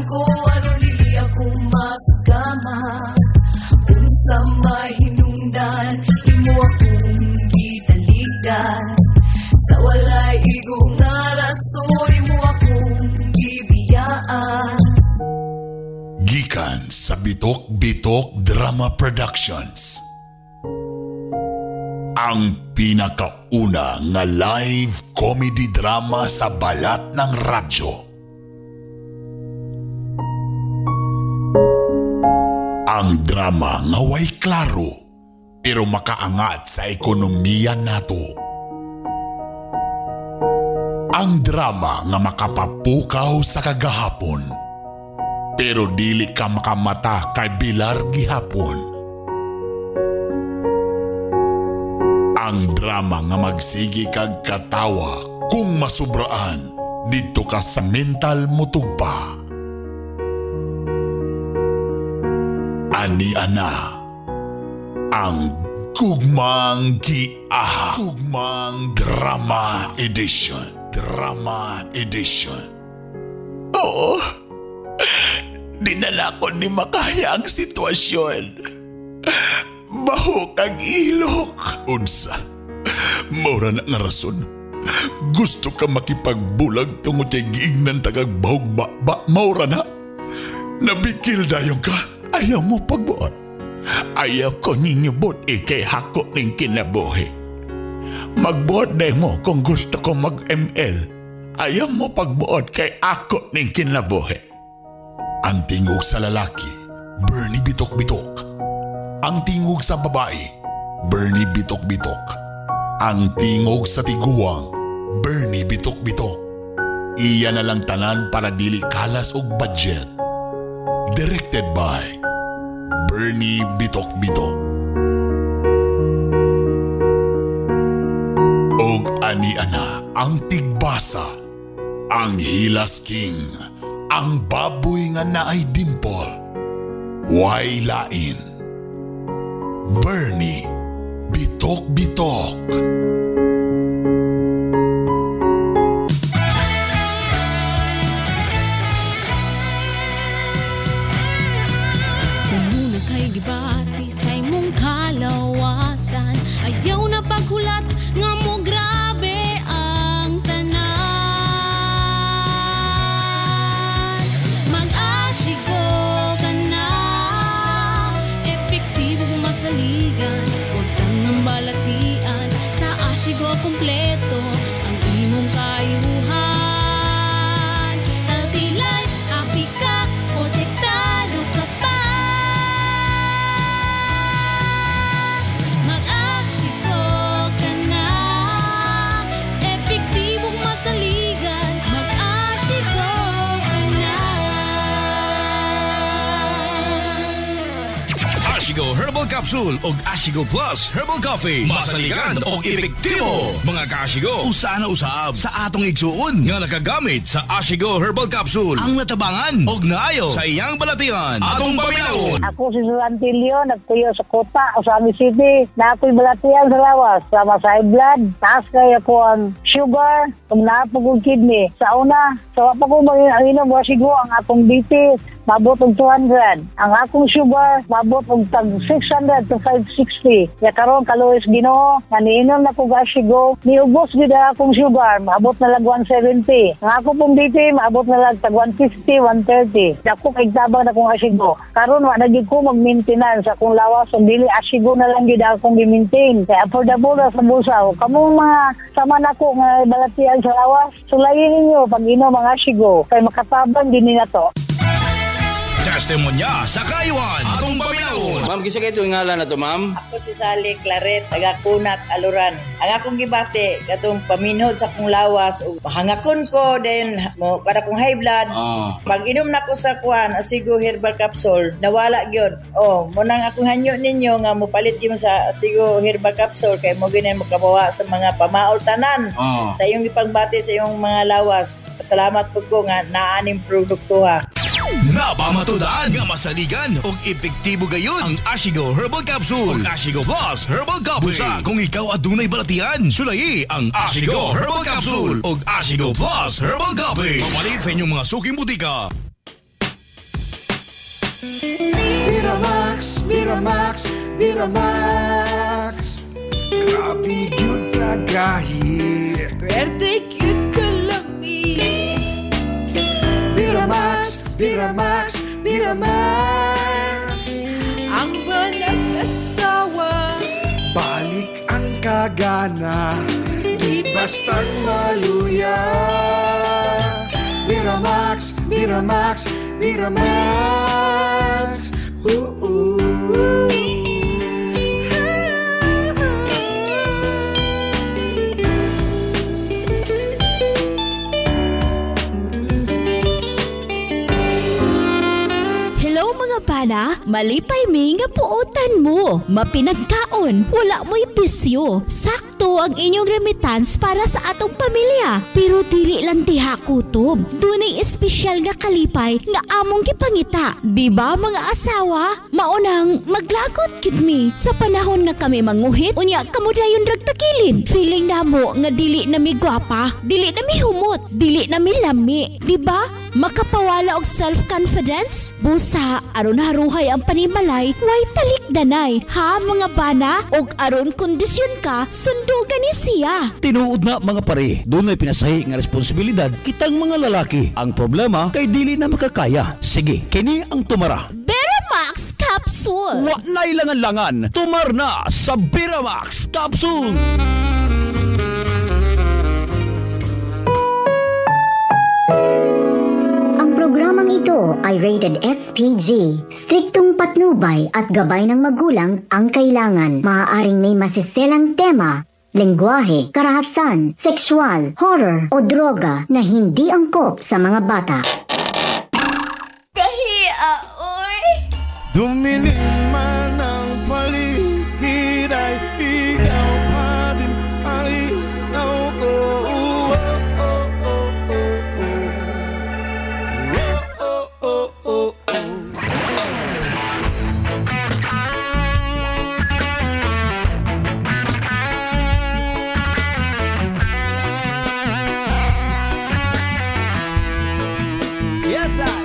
ko aron dili ako masugama. Unsa may hinungdan, imo akong gitaligdan. Sa walay igo nga rason, imo akong gibiyaan. Gikan sa Bitok Bitok Drama Productions. Ang pinakauna nga live comedy drama sa balat ng radyo. Ang drama nga way klaro pero makaangat sa ekonomiya nato. Ang drama nga makapapukaw sa kagahapon pero dili ka makamata kay Bilar gihapon. Ang drama nga magsigi kag katawa kung masubraan didto ka sa mental mutugpa. Ani ana ang Gugmang Giahak, Gugmang Drama Edition. Drama Edition. Oo, dinala ko ni makaya ang sitwasyon. Bahok ang ilok. Unsa, maura na nga rason. Gusto ka makipagbulag tungod kay giignan tagag bahog ba, maura na. Nabikil dayon ka. Ayaw mo pagbuot. Ayaw ko ninyo buot ikay hako ning kinabuhi. Magbuot day mo kung gusto ko mag-ML. Ayaw mo pagbuot kay ako ning kinabuhi. Ang tingog sa lalaki, Bernie Bitok Bitok. Ang tingog sa babae, Bernie Bitok Bitok. Ang tingog sa tiguang, Bernie Bitok Bitok. Iya na lang tanan para dili kalas og budget. Directed by Bernie Bitok Bitok. Og ani-ana ang tigbasa, ang Hilas King, ang baboy nga naay dimple, way lain. Bernie Bitok Bitok. Muna kay gibati sa imong kalawasan, ayaw na paghulat nga mo grabe ang tanan. Mag-asigo ka na, epektibong masaligan, huwag tangang balatian, sa Ashigo kompleto ang imong kayuhan. Healthy life, happy ka, protektado ka pa. Mag-Ashigo ka na, epektibong masaligan, mag-Ashigo ka na. Ashigo Herbal Capsule og Ashigo Plus Herbal Coffee. Masaligan og epektibo. Mga ka-Ashigo, usa na usab sa atong igsuon nga nakagamit sa Ashigo Herbal Capsule ang natabangan og naayo sa iyang balatian. Atong paminawon. Ako si Susantilio, nagtuyo sa Kota, Ozamiz City. Na ako'y balatian sa lawas, sama sa high blood, taas kay ako ang sugar, kung naapog og kidney. Sa una, sa wa pa ko mag-inom Ashigo, ang akong BP mabot og 200. Ang akong sugar mabot og tag 600 to 560. Ya karon kaluoy Ginoo, nga niinom na kog Ashigo, niubos gid ang akong sugar, maabot na lag 170. Ang ako pong BP maabot na lag tag 150, 130. Dako kay tabang na kong Ashigo. Karon wa na gid ko mag-maintenance sa akong lawas, ug dili Ashigo na lang gid akong gi-maintain. Kay affordable ra sa bulsa. Kamong mga sama nako nga balatian sa lawas, sulayin ninyo pag inom ang Ashigo kay makatabang din ni nato. Testimonya sa kayuan. Atong paminawon. Ma'am, kinsa kay itong ngalan na to, ma'am? Ako si Sally Claret, taga Kunat, Aluran. Ang akong gibati katong paminhod sa akong lawas ug hangakon ko then mo para kong high blood. Pag inom nako sa kuan Asigo Herbal Capsule, nawala gyud. Oh, mo nang akong hanyo ninyo nga mopalit gyud sa Asigo Herbal Capsule kay mo gyud mokabawa sa mga pamaol tanan. Sa iyong gipagbati sa iyong mga lawas. Salamat pud ko nga naa ning produkto ha. Napamatudan nga masaligan og epektibo gayon ang Ashigo Herbal Capsule ug Ashigo Plus Herbal Coffee. Busa kung ikaw adunay balatian, sulayi ang Ashigo Herbal Capsule ug Ashigo Plus Herbal Coffee. Papalit sa inyong mga suking butika. Miramax, Miramax, Miramax. Grabe gyud kagahi. Pwerte gyud kalami. Miramax, Miramax, Miramax. Ang banag-asawa, balik ang kagana, di bastang maluya. Miramax, Miramax, Miramax. Ooh, ooh. Hello mga bana, malipay mi nga puotan mo. Mapinagkaon, wala mo'y bisyo. Sakto ang inyong remittance para sa atong pamilya. Pero dili lang diha kutob. Dunay espesyal nga kalipay nga among gipangita. Di ba mga asawa? Maunang maglagot gid mi sa panahon nga kami manguhit, unya kamo dayon ragtakilid. Feeling namo nga dili na mi gwapa, dili na mi humot, dili na mi lami. Di ba? Makapawala og self-confidence? Busa, aron haruhay ang panimalay, way talikdanay. Ha mga bana? Og aron kondisyon ka, sundugan ni siya. Tinuod na mga pare, dunay pinasahi nga responsibilidad kitang mga lalaki. Ang problema kay dili na makakaya. Sige, kini ang tumara. Beramax Capsule. Wa na'y langan-langan, tumar na sa Beramax Capsule. Ang programang ito ay rated SPG. Striktong patnubay at gabay ng magulang ang kailangan. Maaaring may masiselang tema, lengguwahe, karahasan, sexual, horror o droga na hindi angkop sa mga bata. Kahia, oy! Dumilim man ang paligid ay ikaw pa din ang ilaw ko. Oh, oh, oh, oh, oh. Oh, oh, oh, oh. Yes, I.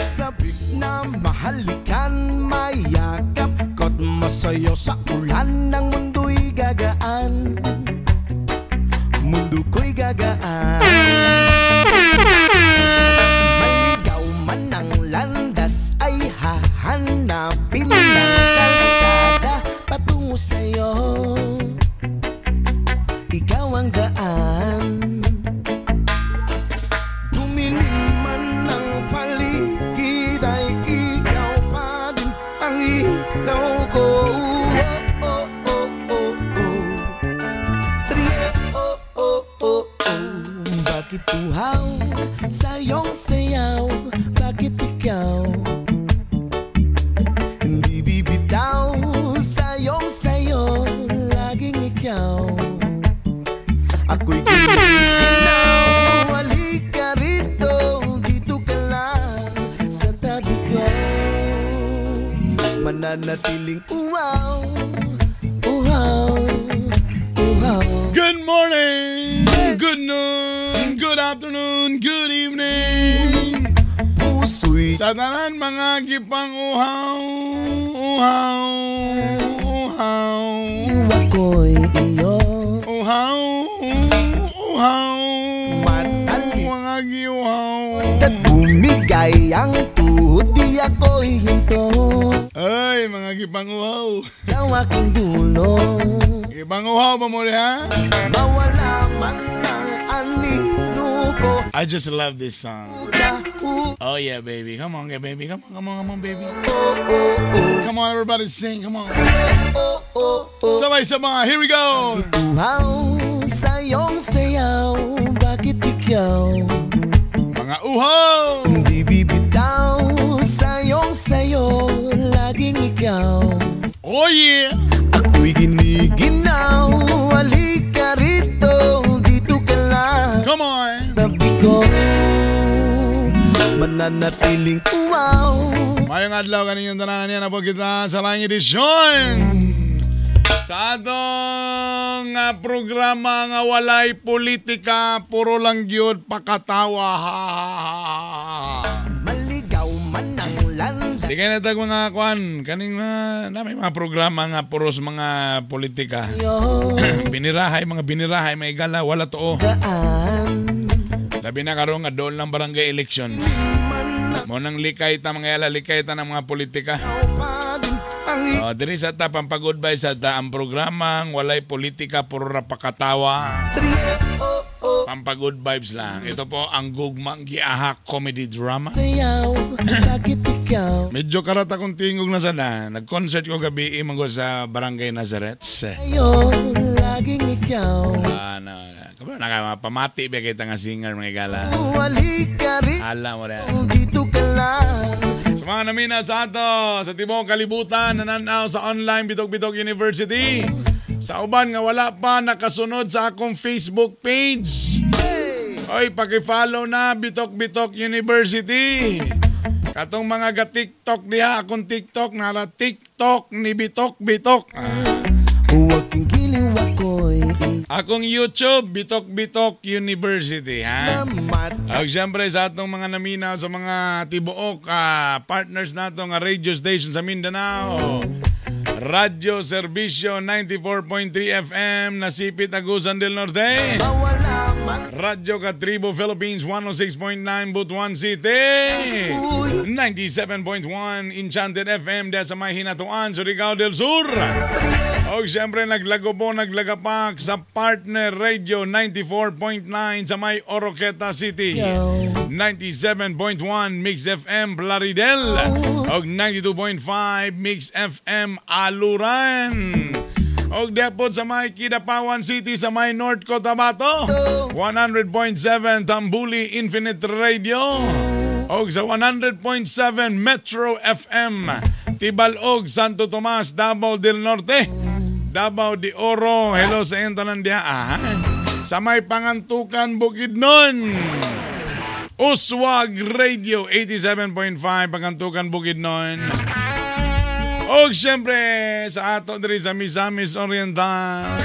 Sabik na mahalikan, mayakap ko't masayo sa ulan ng mundo'y gagaan. Mundo ko'y gagaan. Maligaw man ang landas ay hahanapin ng kalsada patungo sa'yo. Ikaw ang daan. Dumilim man ang paligid ay ikaw pa din ang ilaw ko. Oh, oh, oh, oh, oh. Oh, oh, oh, oh. Bakit uhaw sa iyong sayaw? Bakit ikaw hindi bibitaw sa iyong sayo? Laging ikaw. Ako'y giniginaw, halika rito, dito ka lang sa tabi ko. Mananatiling uhaw, uhaw, uhaw. Good morning, good noon, good afternoon, good evening. Puso'y sa tanan mga gipang uhaw, uhaw, uhaw. Ako'y iyo. Uhaw, uhaw. Matalik mga giuhaw. At bumigay ang tuhod, di ako hihinto. Ay, mga gipang uhaw. Ikaw aking dulo. Gipang uhaw ba mo ha? Mawala man ang anino ko. I just love this song. Oh yeah, baby. Come on, baby. Come on, come on, come on, baby. Come on, everybody sing. Come on. Sabay-sabay. Here we go. Uhaw sa iyong sayaw, bakit ikaw mga uhaw hindi bibitaw sa iyong sayo, laging ikaw. Oh yeah. Ako'y giniginaw, halika rito, dito ka lang. Come on. Tabi ko, mananatiling uhaw. Mayong adlaw kaninyong tanan yan na po kita sa laing edisyon sa atong programa nga walay politika, puro lang gyud pakatawa. Maligaw man ang landas Di kayo natag mga kuan, kaning na may mga programa nga puros mga politika. Binirahay, mga binirahay, may gala, wala to. Labi na karon nga dool ng barangay election. Mo nang likay ta mga yala, likay ta ng mga politika. Oh, diri sa ta pampag-goodbye sa ta ang programang walay politika puro ra pakatawa. Pampag-good vibes lang. Ito po ang Gugmang Giahak Comedy Drama. Medyo karat akong tingog na sana. Nag-concert ko gabi imang sa Barangay Nazareth. Pamati ba kita nga singer mga gala. Alam mo rin. Sa mga namina sa ato, sa tibuok kalibutan, nananaw sa online Bitok Bitok University. Sa uban nga wala pa nakasunod sa akong Facebook page. Oy, paki-follow na Bitok Bitok University. Katong mga ga-TikTok diha, akong TikTok nara TikTok ni Bitok Bitok. Akong YouTube Bitok Bitok University, ha. Ag siyempre sa atong mga namina sa mga tibuok partners nato nga radio station sa Mindanao. Radyo Serbisyo 94.3 FM, Nasipit, Agusan del Norte. Radyo Katribo Philippines 106.9 Butuan City. 97.1 Enchanted FM dahil sa may Hinatuan, Surigao del Sur. O siyempre naglagobo, naglagapak sa Partner Radio 94.9 sa may Oroqueta City. 97.1 Mix FM Plaridel. O 92.5 Mix FM Aluran. Og depot sa may Kidapawan City sa may North Cotabato. 100.7 Tambuli Infinite Radio. Og sa 100.7 Metro FM Tibalog, Santo Tomas, Davao del Norte, Davao de Oro. Hello sa iyong tanan diha. Sa may Pangantukan, Bukidnon. Uswag Radio 87.5 Pangantukan, Bukidnon. Og siyempre sa ato diri sa Misamis Oriental,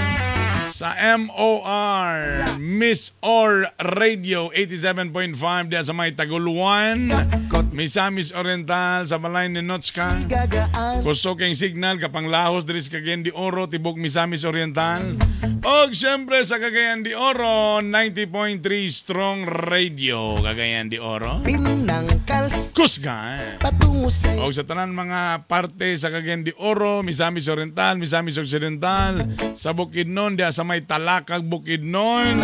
sa MOR, Miss Or Radio 87.5 diya sa may Taguluan, Misamis Oriental, sa balay ni Notska. Kusog ang signal kapanglahos diri sa Cagayan de Oro, tibok Misamis Oriental. Og siyempre sa Cagayan de Oro, 90.3 Strong Radio, Cagayan de Oro. Kusga. Og sa tanan mga parte sa Cagayan de Oro, Misamis Oriental, Misamis Occidental, sa Bukidnon, diya sa may Talakag, Bukidnon,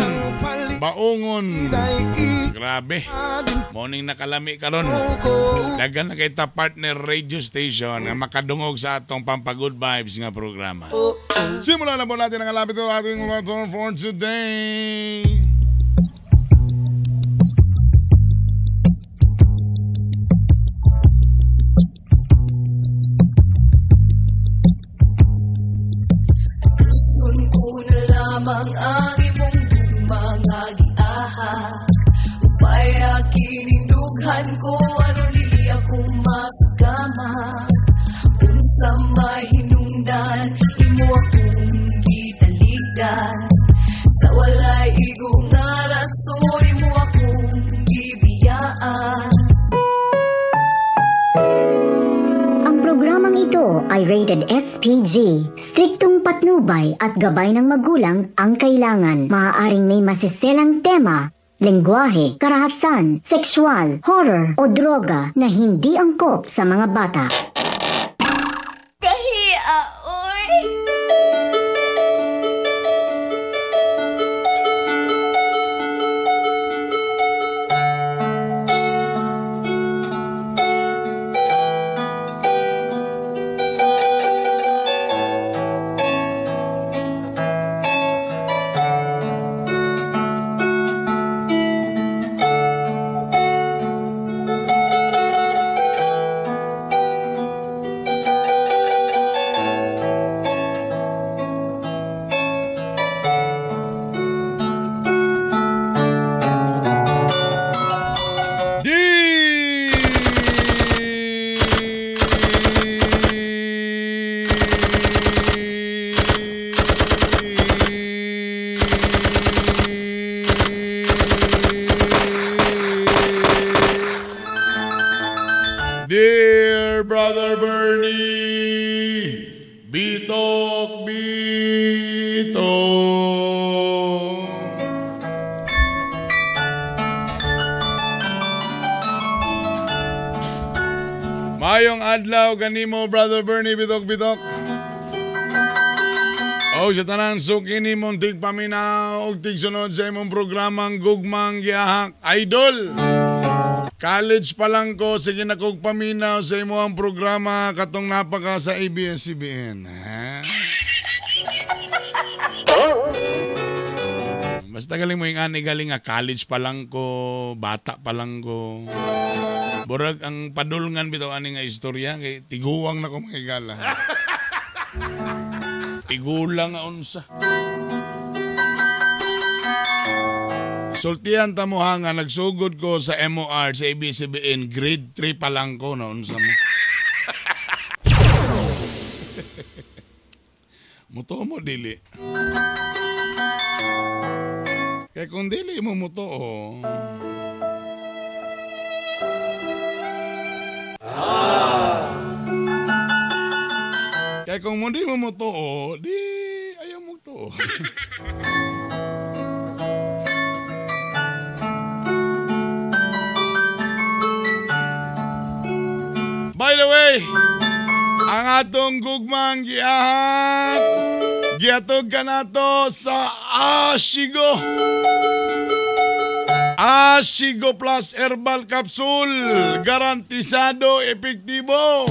Baungon. Grabe. Morning nakalami karon. Dagan na kita partner radio station nga makadungog sa atong Pampagood Vibes nga programa. Simulan na po natin ang alapit ng ating for today. Gusto ko na lamang ang imong mga giahak. Upaya kinindughan ko aron dili ako masugama. Unsa may hinungdan imo akong gitaligdan. Sa walay igo nga rason imo akong gibiyaan. Ang programang ito ay rated SPG. Striktong patnubay at gabay ng magulang ang kailangan. Maaaring may masiselang tema, lengguwahe, karahasan, sexual, horror o droga na hindi angkop sa mga bata. Kahia, oy! Dear your brother Bernie. Bitok, bitok. Mayong adlaw kanimo Brother Bernie, bitok bitok. O sa tanan suki nimong tigpaminaw og tigsunod sa imong programang Gugmang Giahak. Idol. College pa lang ko, sige na kog paminaw sa imong programa katong napaka sa ABS-CBN. Ha? Basta galing mo yung ani galing nga college pa lang ko, bata pa lang ko. Burag ang padulngan bitaw ani nga istorya kay tiguang na ko mga higala. Tigulang nga unsa. Sultian ta mo ha nga nagsugod ko sa MOR sa ABS-CBN grade 3 pa lang ko na unsa mo. Mutuo mo dili. Kaya kung dili mo mutuo. Kaya kung hindi mo mutuo, di ayaw mo tuo. By the way, ang atong gugmang giahak, giatog ka nato sa Ashigo. Ashigo Plus Herbal Capsule, garantisado, epektibo.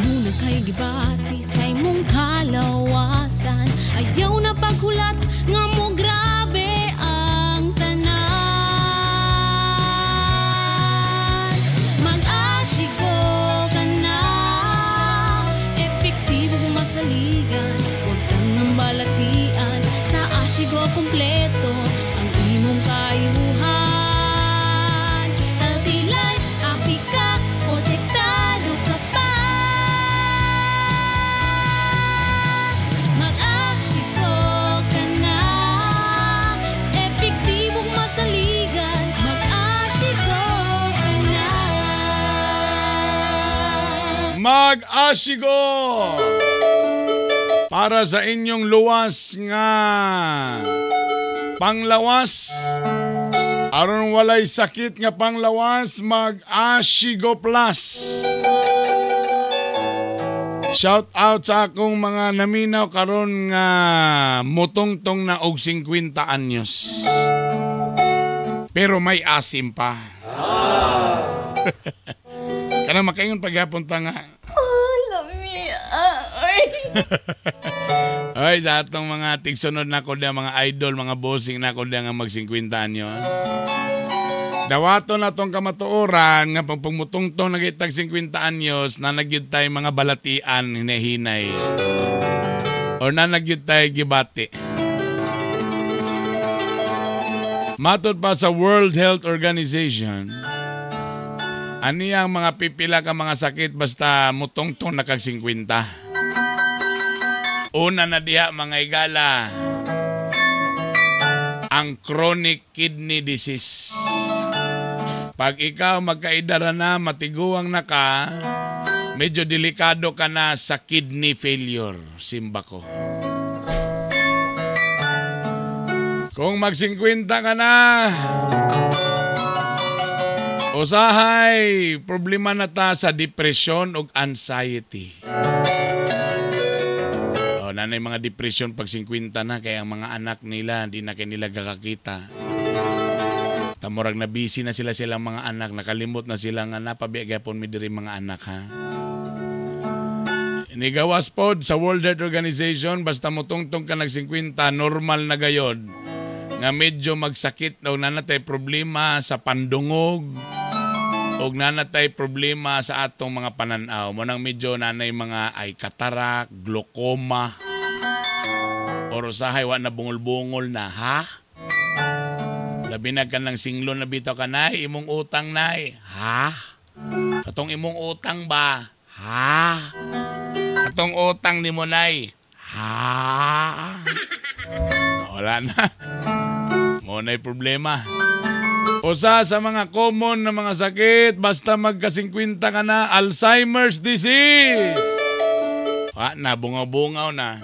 Muna kay gibati sa imong kalawasan, ayaw na paghulat nga mo grabe ang tanan. Mag-Ashigo ka na, epektibo masaligan, huwag tangang balatian. Sa Ashigo kompleto ang imong kayuhan. Healthy life, happy ka, protektado ka pa. Mag-Ashigo ka na, epektibong masaligan. Mag-Ashigo ka na. Mag-Ashigo! Para sa inyong luwas nga panglawas, aron walay sakit nga panglawas, mag-Ashigo Plus. Shout out sa akong mga naminaw karon nga mutungtong na og 50 anyos. Pero may asim pa. Kanang makaingon pagyapon ta nga. Ay, sa atong mga tigsunod na ko mga idol, mga bossing na ko nga mag 50 anyos. Dawato na tong kamatuoran nga pag pagmutungtong nagitag 50 anyos na nagyud tay mga balatian hinahinay. Or na nagyud tay gibati. Matod pa sa World Health Organization, ani ang mga pipila ka mga sakit basta mutungtong nakag 50. Una na diha mga igala, ang chronic kidney disease. Pag ikaw magkaidara na, matiguang na ka, medyo delikado ka na sa kidney failure, simba ko. Kung mag-50 ka na, usahay, problema na ta sa depression o anxiety. O, nanay mga depression pag 50 na, kaya ang mga anak nila, hindi na kayo nila kakakita. Tamurag na busy na sila silang mga anak, nakalimot na sila nga napabiagapon mi diri mga anak ha. Nigawas pod sa World Health Organization, basta mutungtong ka nag 50, normal na gayod nga medyo magsakit o nanatay problema sa pandungog o nanatay problema sa atong mga pananaw. Mo nang medyo nanay mga ay katarak, glaucoma, or usahay wa na bungol-bungol na ha. Labi na ka ng singlon na bitaw ka, nay, imong utang, nay. Ha? Katong imong utang ba? Ha? Katong utang ni mo, nay. Ha? Wala na. Mo na'y problema. Usa sa mga common na mga sakit, basta magka-50 ka na, Alzheimer's disease. Wa na, bungaw-bungaw na.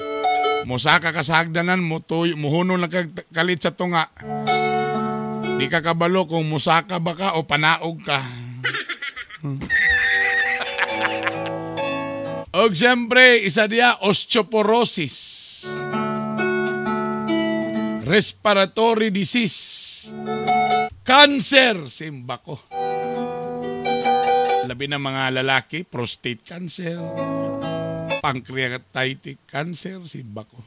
Musaka ka sa hagdanan, muhuno na kalit sa tunga. Di ka kabalo kung musaka ba ka o panaog ka. Og siyempre, isa diya, osteoporosis. Respiratory disease. Cancer, simba ko. Labi na mga lalaki, prostate cancer, pancreatitis cancer, simba ko.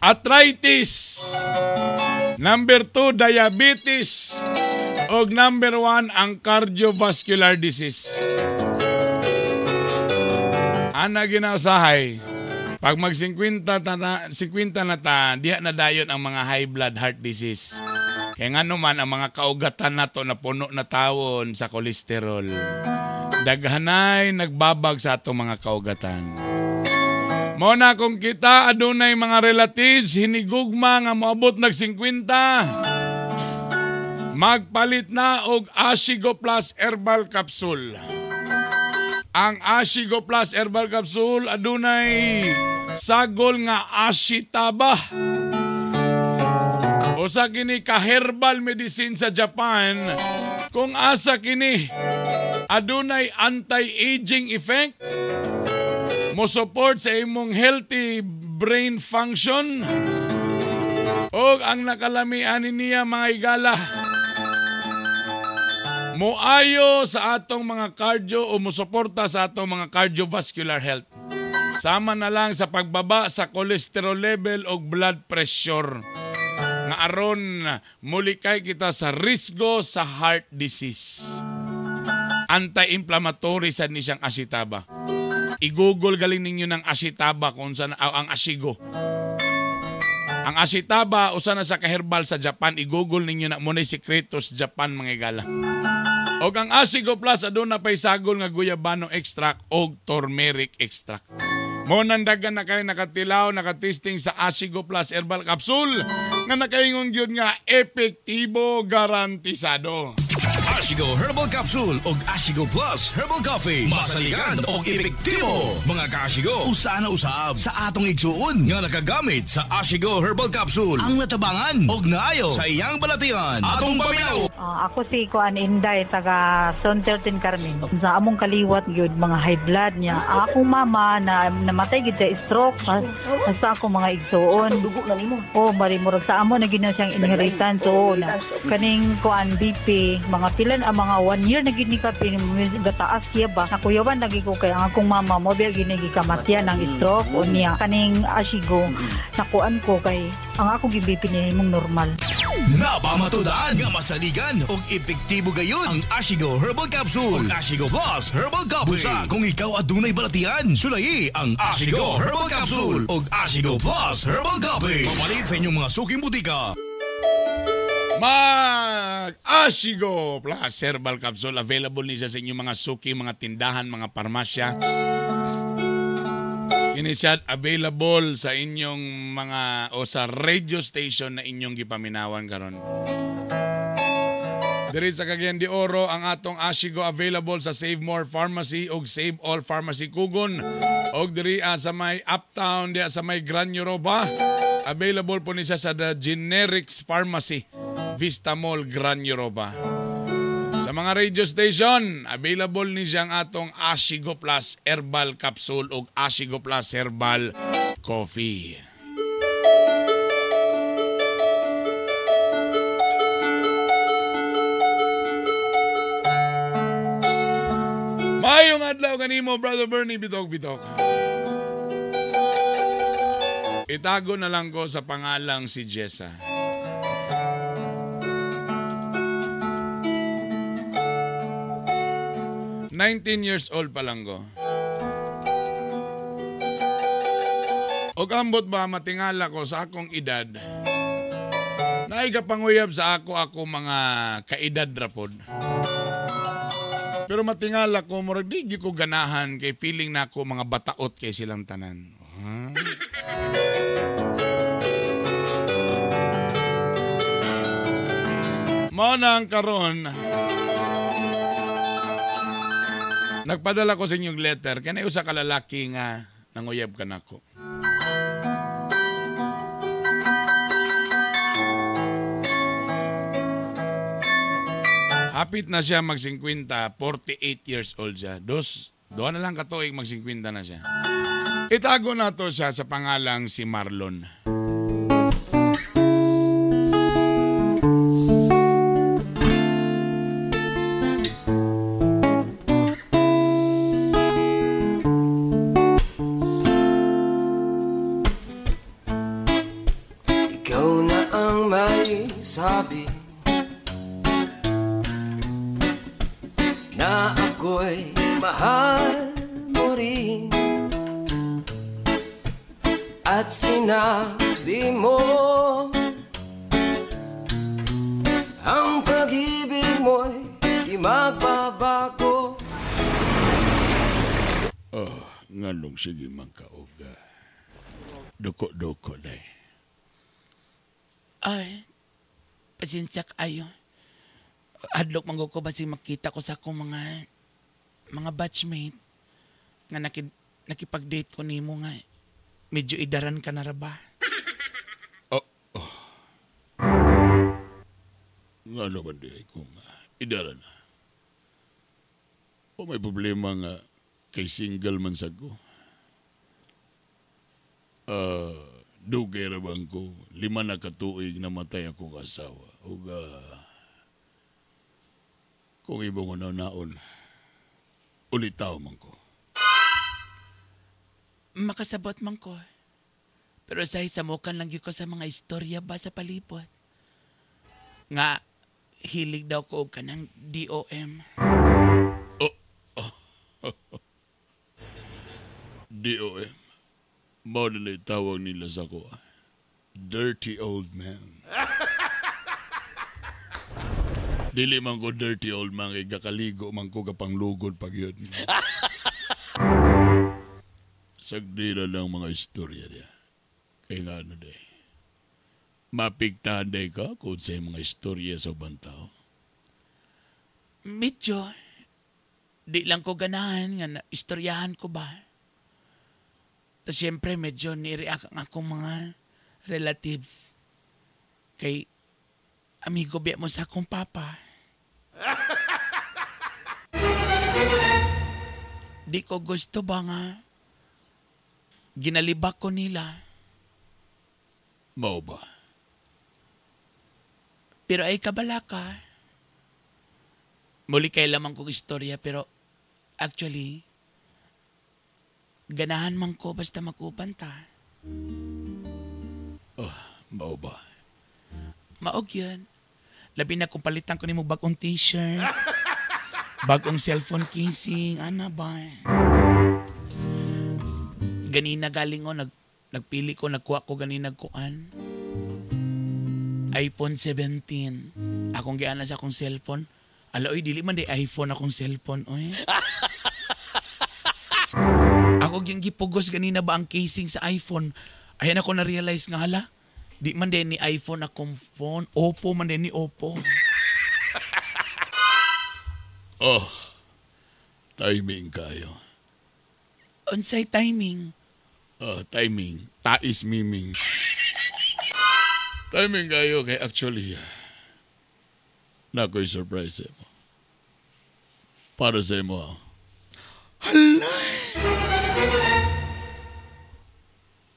Arthritis. Number 2, diabetes. Og number 1, ang cardiovascular disease. Ana ginausahay, pag mag 50 na ta, diha na dayon ang mga high blood heart disease. Kaya nga naman, ang mga kaugatan nato na puno na tawon sa kolesterol. Daghanay nagbabag sa atong mga kaugatan. Mona kung kita adunay mga relatives hinigugma nga moabot nag 50, magpalit na og Ashigo Plus Herbal Capsule. Ang Ashigo Plus Herbal Capsule adunay sagol nga ashitaba. Usa kini ka herbal medicine sa Japan kung asa kini adunay anti-aging effect, mo support sa imong healthy brain function, og ang nakalamian niya mga higala, moayo sa atong mga cardio o mosuporta sa atong mga cardiovascular health. Sama na lang sa pagbaba sa cholesterol level o blood pressure. Nga aron mulikay kita sa risgo sa heart disease. Anti-inflammatory sad ni siyang ashitaba. I-google galing ninyo ng ashitaba kung saan ang ashigo. Ang ashitaba usa na sa kaherbal sa Japan. I-google ninyo na mo na sikreto sa Japan mga igala. Og ang Ashigo Plus aduna pay sagol nga guyabano extract og turmeric extract. Mo nandagan na kayo nakatilaw, nakatesting sa Ashigo Plus Herbal Capsule nga nakaingon gyud nga epektibo garantisado. Ashigo Herbal Capsule og Ashigo Plus Herbal Coffee. Masaligan og epektibo. Mga ka-Ashigo, usa na usab sa atong igsuon nga nakagamit sa Ashigo Herbal Capsule. Ang natabangan og naayo sa iyang balatian. Atong paminaw. Ako si Kuan Inday, taga Zone 13 Carmen. Sa among kaliwat gyud mga high blood niya. Akong mama na namatay gid sa stroke. Basta akong mga igsuon. Dugo na nimo. Oh, mari murag sa amo na gid na siyang inheritance. Oo na. Kaning kuan BP, mga pilan ang mga 1 year na gid ni ka gataas siya ba. Nakuyawan lagi ko kay ang akong mama mo biya gid gikamatyan ng stroke o niya kaning Ashigo. Nakuan ko kay ang akong BP ni mong normal. Napamatudaan nga masaligan og epektibo gayon ang Ashigo Herbal Capsule ug Ashigo Plus Herbal Coffee. Busa kung ikaw adunay balatian, sulayi ang Ashigo Herbal Capsule ug Ashigo Plus Herbal Coffee. Papalit sa inyong mga suking butika. Mag Ashigo Plus Herbal Capsule available ni siya sa inyong mga suki, mga tindahan, mga parmasya. Kini siya available sa inyong mga o sa radio station na inyong gipaminawan karon. Diri sa Cagayan de Oro ang atong Ashigo available sa Save More Pharmacy og Save All Pharmacy Kugon. Og diri sa may Uptown, diya sa may Grand Europa, available po ni siya sa The Generics Pharmacy, Vista Mall, Grand Europa. Sa mga radio station, available ni siyang atong Ashigo Plus Herbal Capsule o Ashigo Plus Herbal Coffee. Mayong adlaw kanimo, Brother Bernie, bitok-bitok. Itago na lang ko sa pangalang si Jessa. 19 years old pa lang ko. Og ambot ba matingala ko sa akong edad. Naigapanguyab sa ako mga kaedad rapod. Pero matingala ko, murag di ko ganahan kay feeling na ako mga bataot kay silang tanan. Huh? Mao na ang karon. Nagpadala ko sa inyong letter kay usa ka lalaki nga nanguyab kanako. Hapit na siya mag 50, 48 years old siya. Duha na lang katuig mag 50 na siya. Itago na to siya sa pangalang si Marlon. Ikaw na ang may sabi na ako'y mahal mo rin, at sinabi mo ang pag-ibig mo'y di magbabago. Oh, nganong sige man ka og duko-duko day. Ay, pasensya kayo. Adlok man ko basig makita ko sa akong mga batchmate nga nakipag-date ko nimo nga medyo idaran ka na ra ba? Oh, oh. Nga naman di ay kung idaran na. O may problema nga kay single man sa ko. Dugay ra bang ko, 5 na katuig namatay akong asawa. Ug kung ibong naon, ulitaw man ko. Makasabot man ko. Pero sa isamukan lang yun ko sa mga istorya ba sa palibot. Nga, hilig daw ko og kanang DOM. Oh, oh. DOM? Mao na tawag nila sa ko. Dirty old man. Dili man ko dirty old man, kay kakaligo man ko kapanglugod pag yun. Sagdira lang mga istorya niya. Kaya nga ano day. Mapigtahan day ka kung sa mga istorya sa ubang tao. Medyo, di lang ko ganahan nga na, istoryahan ko ba. Tapos siyempre medyo ni-react ang akong mga relatives. Kay amigo biya mo sa akong papa. Di ko gusto ba nga ginalibak ko nila. Mao ba? Pero ay kabala ka. Muli kay lamang kong istorya pero actually ganahan man ko basta makupan ta. Oh, mao ba? Maog yun. Labi na kung palitan ko nimo bagong t-shirt, bagong cellphone casing, ana ba? Ganina galing ko, nagpili ko, nagkuha ko ganina kuan. iPhone 17. Akong giana sa akong cellphone. Ala, oy, dili man di iPhone akong cellphone, oy. Ako gyud gipugos ganina ba ang casing sa iPhone. Ayan ako na-realize nga, hala, di man din ni iPhone akong phone. Oppo man din ni Oppo. Oh, timing kayo. Unsay timing? Timing. Tais miming. Timing kayo kay actually, nako'y surprise mo. Para sa imo. Hala!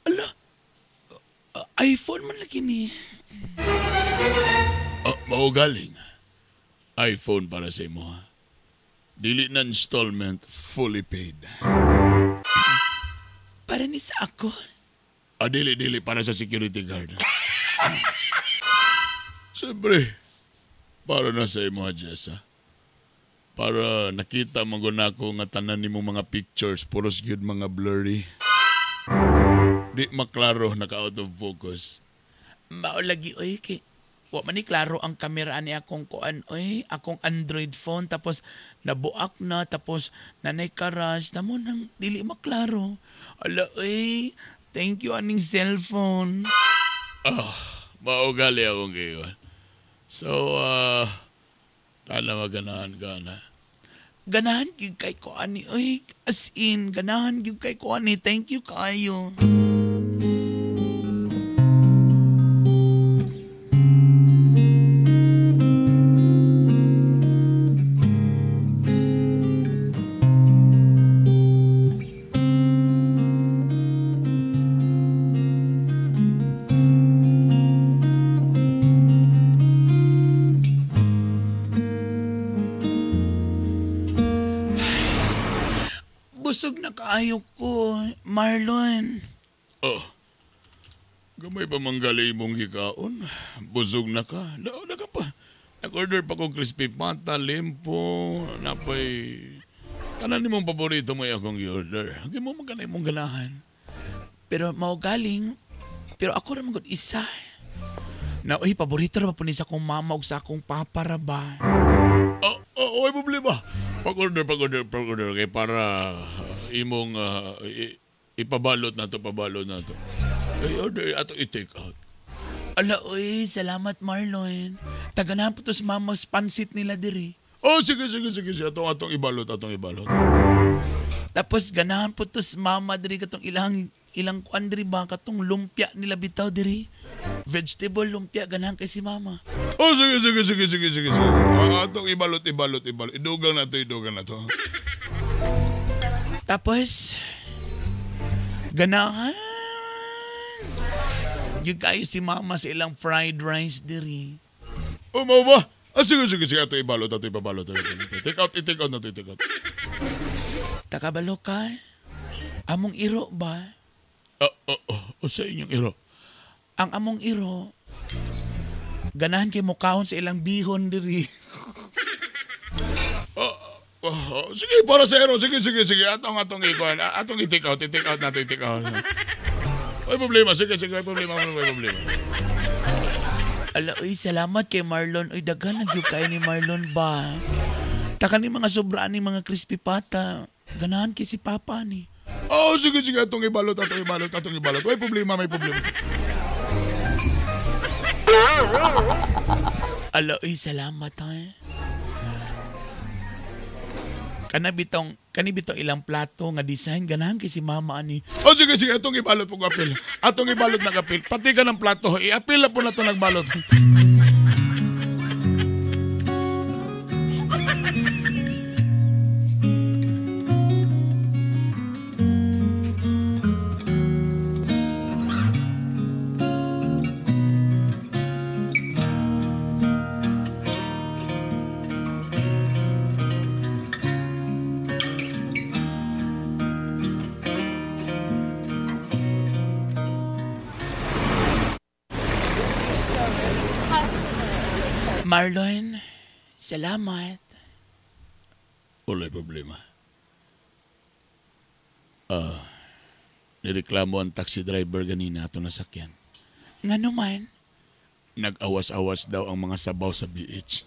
Hala! iPhone man lagi ni. Mao galing. iPhone para sa imo. Dili na installment, fully paid. Para ni sa ako? Dili, para sa security guard. Siyempre, para na sa imo, Jessa. Para nakita mo na ako nga tanan nimo mga pictures, puros gyud mga blurry. Di maklaro, naka-out of focus. Mao lagi, oy, kay wa man ni klaro ang kamera ni akong kuan, oy, akong Android phone, tapos nabuak na, tapos nanay karas, namo nang dili maklaro. Ala, oy, thank you aning cellphone. Mao gali akong gayon. So, tala maganahan ka na. Ganahan gyud kay ko ani oy, as in ganahan gyud kay ko ani. Thank you kaayo. Busog na kaayo ko, Marlon. Oh, gamay pa manggali mong hikaon. Busog na ka. Na ka pa. Nag-order pa ko crispy pata, limpo, napay... Tanan ni mong paborito mo akong i-order. Hindi mo magkanay mong ganahan. Pero maugaling, pero ako ra man gud isa. Na, uy, paborito ra ba po ni sa akong mama ug sa akong papa ra ba? Oh, ay problema. Pag-order kay para imong ipabalot na to, Ay, order ato i-take out. Ala, uy, salamat Marlon. Taganahan po to sa mama pansit nila diri. Oh, sige. Atong ibalot. Tapos ganahan po to sa mama diri katong ilang kuan diri ba katong lumpia nila bitaw diri. Vegetable lumpia ganahan kay si mama. Oh, sige. Atong ibalot. Idugang na to. Tapos ganahan yung kayo si mama sa ilang fried rice diri. Oh, mau ba? Ah, sige. Ato ibalot, ato ipabalot. Take out na to, take out. Takabalo ka? Among iro ba? Oh, sa inyong iro? Ang among iro, ganahan kay mukhaon sa ilang bihon diri. Sige, para sa iro. Sige. Atong ikuan. Atong i-take out. I-take out na to, i-take out. May problema. Sige. May problema. Ala, uy, salamat kay Marlon. Uy, daghan na gyud kayo ni Marlon ba? Taka ni mga sobraan ni mga crispy pata. Ganahan kay si Papa ni. Oh, sige. Atong ibalot. May problema. Ala, uy, salamat ha. Kanibitong ilang plato nga design ganahan kay si mama ani. Oh, sige, atong ibalot po apil. Atong ibalot na apil. Pati ka ng plato, iapil na po na to nagbalot. Marlon, salamat. Wala'y problema. Nireklamo ang taxi driver ganina ato nasakyan. Nga naman? Nag-awas-awas daw ang mga sabaw sa BH.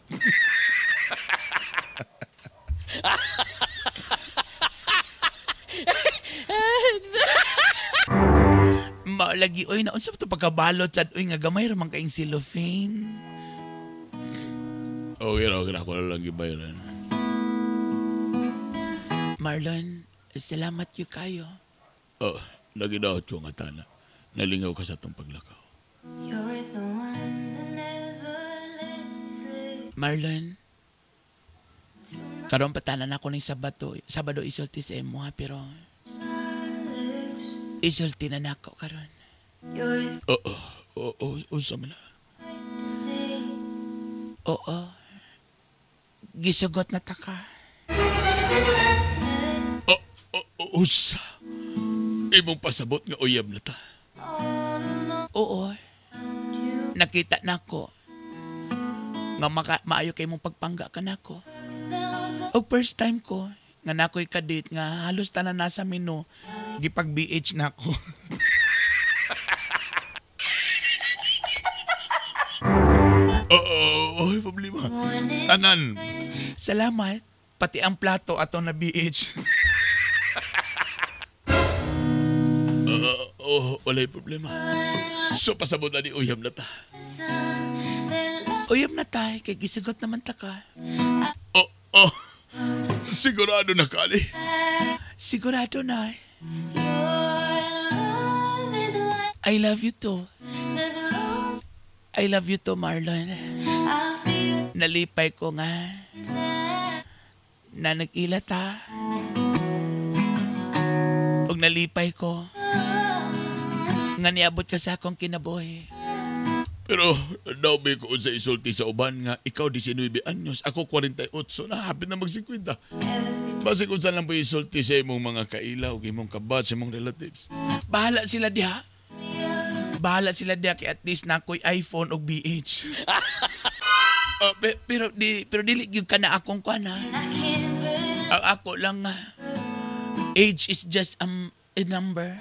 Malagi, oy, naunsa pa ito pagkabalot sad, oy, nga gamay ramang kaing cellophane. Okay, ako na lang gibayaran. Marlon, salamat yu kayo. Oh, naginaot ko nga tana. Nalingaw ka sa itong paglakaw. Marlon, karon patanan ako ng Sabado isulti sa imo ha, pero isulti na nako karon. Oo, unsa man na? Oo. Gisugot na ta ka. Usa. Imong pasabot nga uyab na ta. Oo. Nakita na ko nga maayo kay mong pagpangga ka nako. Og first time ko nga nakoy kadate nga halos tanan nasa menu gipag BH nako. Oo, problema. Tanan. Salamat. Pati ang plato ato na BH. Wala'y problema. So, pasabot na ni uyab na ta. Uyab na tay, kay gisugot naman ta ka. Oh, oh. Sigurado na kali. Sigurado na. I love you too. I love you too, Marlon. Nalipay ko nga na nag-ila ta. Ug nalipay ko nga niabot ka sa akong kinabuhi. Pero daw ba ko sa isulti sa uban nga ikaw 19 anyos, ako 48 na, hapit na mag-50. Basi kung saan lang po isulti sa imong mga kaila o imong kabat, sa imong relatives. Bahala sila diha. Bahala sila diha kay at least na ako'y iPhone o BH. Pero dili gyud ka na akong kuan ha. Ang ako lang age is just a number.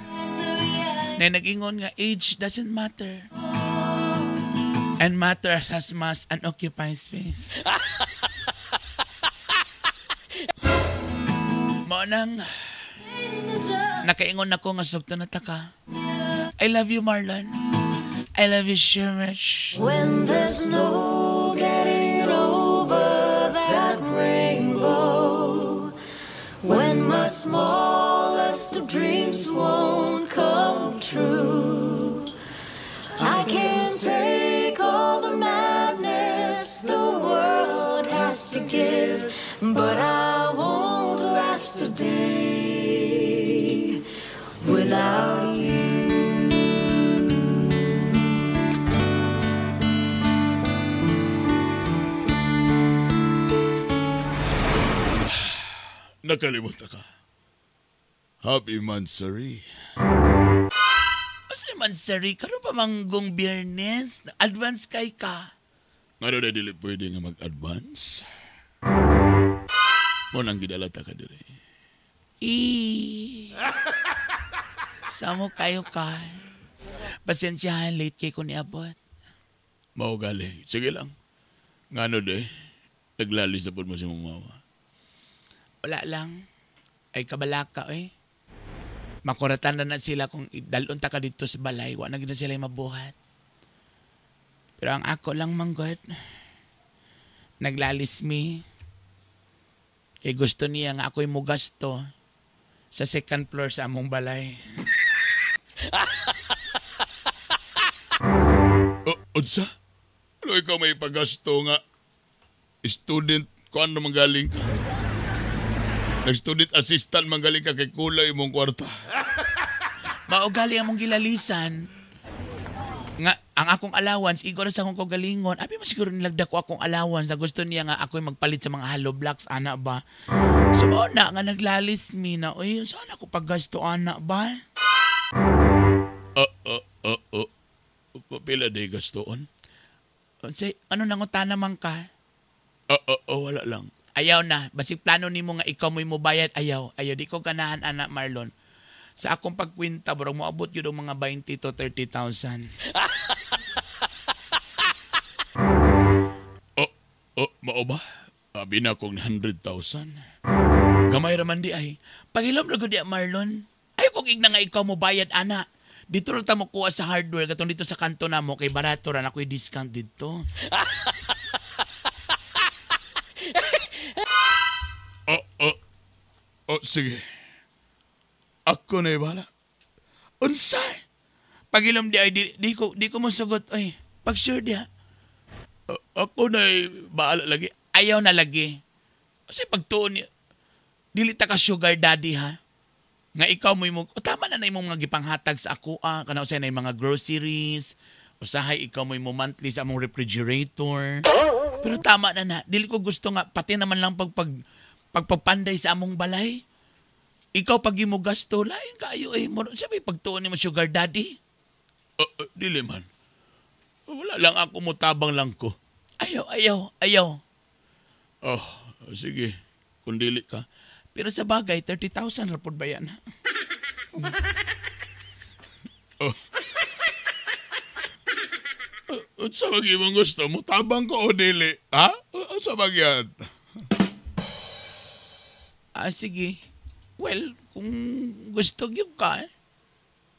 Na nag-ingon nga age doesn't matter. And matter has mass and occupied space. Mao nang nakaingon ako nga sugto na ta ka. I love you, Marlon. I love you so much. When there's no getting over that rainbow, when my smallest of dreams won't come true, I can't take all the madness the world has to give, but I won't last a day without you. Nakalimutan ka. Happy Mansari. Asa Mansari? Karon pa manggong Biyernes? Advance kay ka. Ngano na dili pwede nga mag-advance? Mo nang gidala ta ka dire. Samo kayo ka. Pasensyahan, late kay ko niabot. Mao gali. Sige lang. Ngano de? Naglalis na po mo si mong mama. Wala lang. Ay kabalaka eh. Makuratan na sila kung dalon ta ka dito sa balay. Wala na gina sila mabuhat. Pero ang ako lang manggod, naglalis mi. Kay gusto niya nga ako'y mugasto sa second floor sa among balay. Unsa? Ano ikaw may pagasto nga student ko ano manggaling ka? Nag-student assistant manggaling ka kay kulay imong kwarta. Maugali among gilalisan. Nga, ang akong allowance, igor sa akong kagalingon. Abi mo siguro nilagda ko akong allowance na gusto niya nga ako'y magpalit sa mga hollow blocks, ana ba? So, na nga naglalis mi na, uy, saan ako paggasto, ana ba? Pila di gastoon? Say, ano nangutana man ka? Wala lang. Ayaw na. Basig plano nimo nga ikaw mo'y mubayad. Ayaw. Ayaw. Di ko ganahan, anak Marlon. Sa akong pagkwinta, bro, moabot yun ang mga 20 to 30,000. Mao ba? Abi na akong 100,000. Gamay raman di ay. Pagilom na di, Marlon. Ayaw kong igna nga ikaw mo bayad, ana. Dito rin ta mo kuha sa hardware. Katong dito sa kanto na mo, kay barato ran ako'y discount dito. Sige. Ako na ibala. Unsa? Pagilom di ay, di ko mosugot. Ay, pag sure di ha. Ako na bahala lagi. Ayaw na lagi. Kasi pagtuon niya, dili ta ka sugar daddy ha. Nga ikaw mo imong, tama na imong mga gipanghatag sa ako ah. Kana usay na yung mga groceries. Usahay ikaw mo imong monthly sa among refrigerator. Pero tama na na. Dili ko gusto nga, pati naman lang pagpapanday sa among balay. Ikaw pag imo gasto, lain kayo eh. Sabi, pagtuon ni mo sugar daddy. Dili man. Wala lang ako, mutabang lang ko. Ayaw, ayaw, ayaw. Oh, sige. Kung dili ka. Pero sa bagay, 30,000 rapod ba yan? Oh. Unsa ba imong gusto? Mutabang ko o dili? Ha? Unsa ba yan? Ah, sige. Well, kung gusto gyud ka,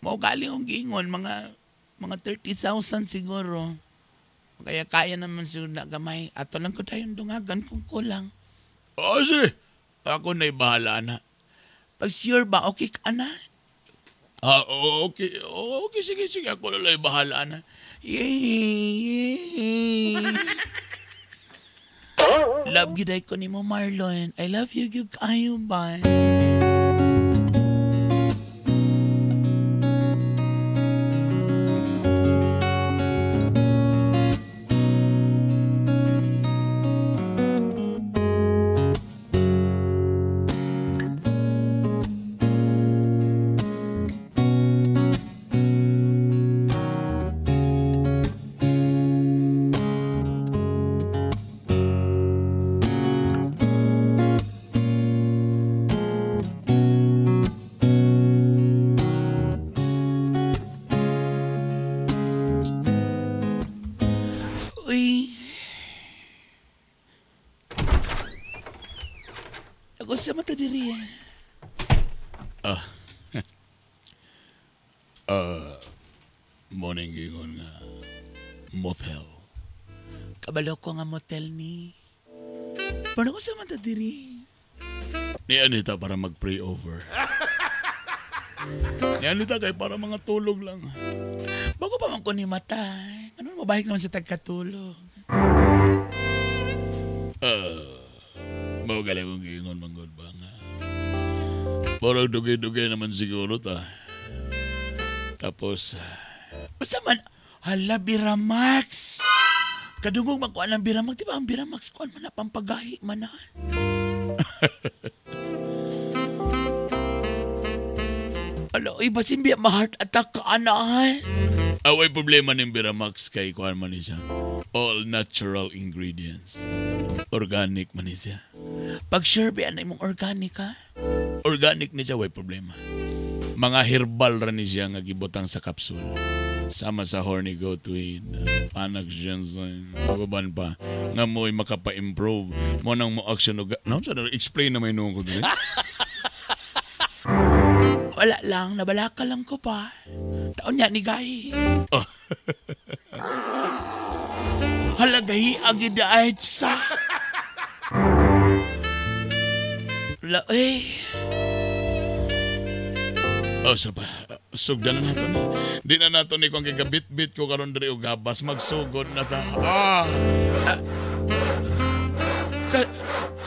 mao galing ang giingon, mga 30,000 siguro. Kaya kaya naman siguro na gamay. Ato lang ko tayong dungagan kung kulang. Oh, sige. Ako na'y bahala na. Pag sure ba, okay ka na? Ah, okay. Okay, sige, sige. Ako na lang bahala na. Yay! Love giday ko ni mo, Marlon. I love you, gyud kaayo ba? Uy. Ako sa mata diri. Morning gingon nga motel. Kabalo ko nga motel ni. Pero ako sa mata diri. Ni Anita para mag-pray over. Ni Anita kay para mga tulog lang. Bago pa man ko ni mata. Ano mabalik naman sa tagkatulog. Mao gali kong giingon manggod ba nga. Parang dugay-dugay naman siguro ta. Tapos, basta man, hala, Biramax. Kadugog magkuhan ang Biramax. Di ba ang Biramax kuhan man na, pampagahi man na. Alo, iba simbi, ma-heart attack ka, ana, ay. Away problema ng Biramax kay kuhan man siya. All natural ingredients. Organic man siya. Pag sure ba na imong organic, ha? Organic ni siya, way problema. Mga herbal ra ni siya nga gibutang sa kapsul. Sama sa horny goat weed, panax ginseng, uban pa. Nga mo'y makapa-improve. Mo nang mo action og... No, sa explain na may noong ko dili. Wala lang, nabalaka lang ko pa. Taon niya ni Gahi. Oh. Halagahi ang gidaayt sa... La, eh. Oh, saba. Sugdan na nato ni. Di na nato ni kung gigabit-bit ko karon diri og gabas. Magsugod na ta. Ah!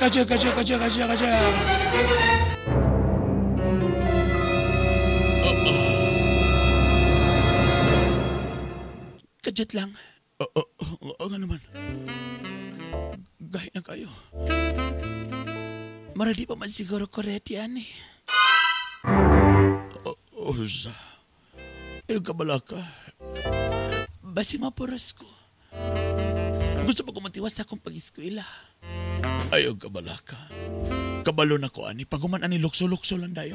Kadya, kadya, kadya, kadya, kadya. Kadyat lang. Oo nga naman. Gahi na kayo. Maradi pa man siguro ko ready, ani. Sa. Ayaw ka balaka. Basi mapuras ko. Gusto pa ko matiwas akong pag-eskwela. Ayaw ka balaka. Kabalo na ko, ani. Paguman, ani, lukso-lukso lang dayo.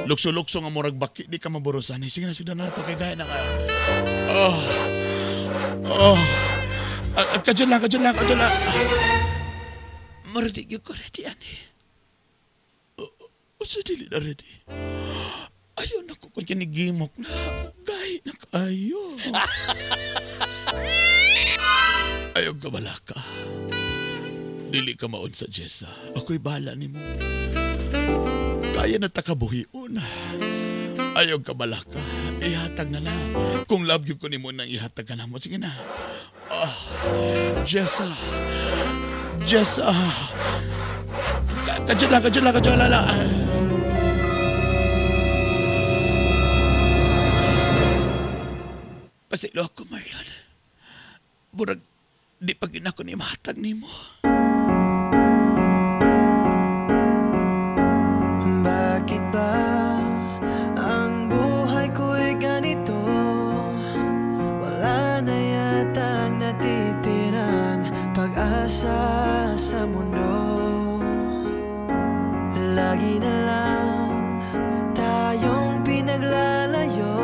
Lukso-lukso nga murag baki, di ka maburos, ani. Sige na, sugdan na ito. Kay gaya na kayo. Oh. Oh. Kadyan lang, kadyan lang, kadyan lang. Maradi ko ready, ani. Usa dili na ready. Ayaw na ko kung kinigimok na. Gahi na kayo. Ayaw ka balaka. Dili ka maon sa Jessa. Ako'y bahala ni mo. Kaya na takabuhion. Ayaw ka balaka. Ihatag na lang. Kung love you ko ni mo nang ihatag ka na mo. Sige na. Ah, Jessa. Jessa. Kadyan lang, kadyan lang, kadyan lang. Pasilo ako, Marlon. Burag, di pa ginako ni mahatag ni mo. Bakit ba ang buhay ko'y ganito? Wala na yatang natitirang pag-asa sa mundo. Lagi na lang tayong pinaglalayo.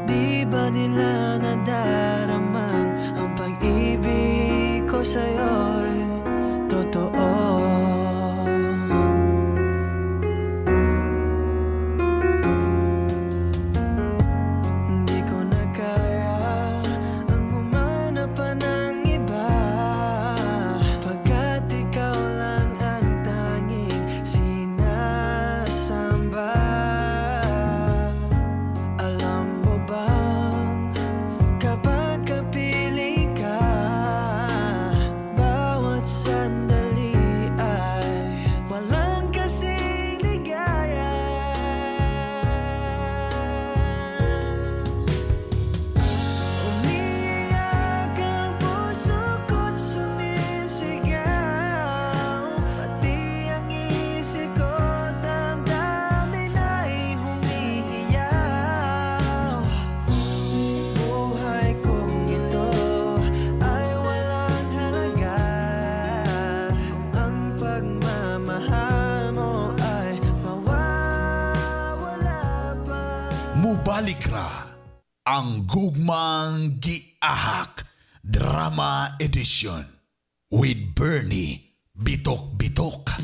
Di ba nila nadaramang ang pag-ibig ko sa'yo'y totoo? Di ko na kaya ang umasa. Balik ra ang Gugmang Giahak Drama Edition with Bernie Bitok Bitok.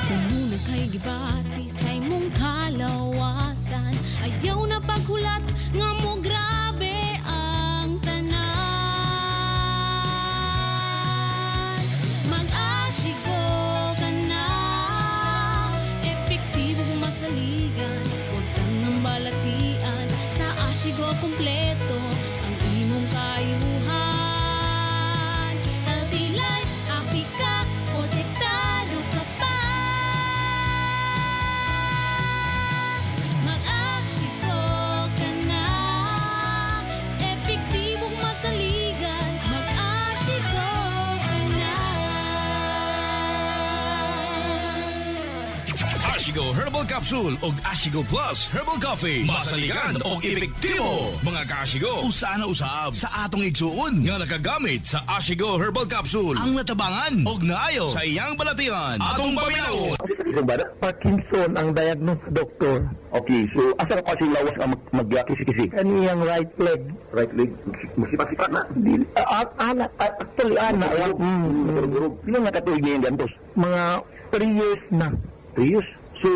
Muna kay gibati sa imong kalawasan, ayaw na paghulat nga mo grabe ang tanan. Mag-asigo ka na, epektibong masaligan, huwag kang balatian, sa Asigo kompleto ang imong kayuhan. Healthy life, happy ka, protektado ka pa. Mag-asigo ka na, epektibong masaligan, mag-asigo ka na. Ashigo Herbal Capsule og Ashigo Plus Herbal Coffee. Masaligan og epektibo. Mga kaashigo, usa na usab sa atong igsuon nga nakagamit sa Ashigo Herbal Capsule. Ang natabangan og naayo sa iyang balatian. Atong paminawon. Parkinson ang diagnose sa doktor. Okay, so asa ka kasi lawas nga magkisi-kisi? Kaniyang right leg. Right leg, musipa-sipa na. Ana, actually ana. Pila nga katuig niya yung gantos? Mga 3 years na. 3 years? So,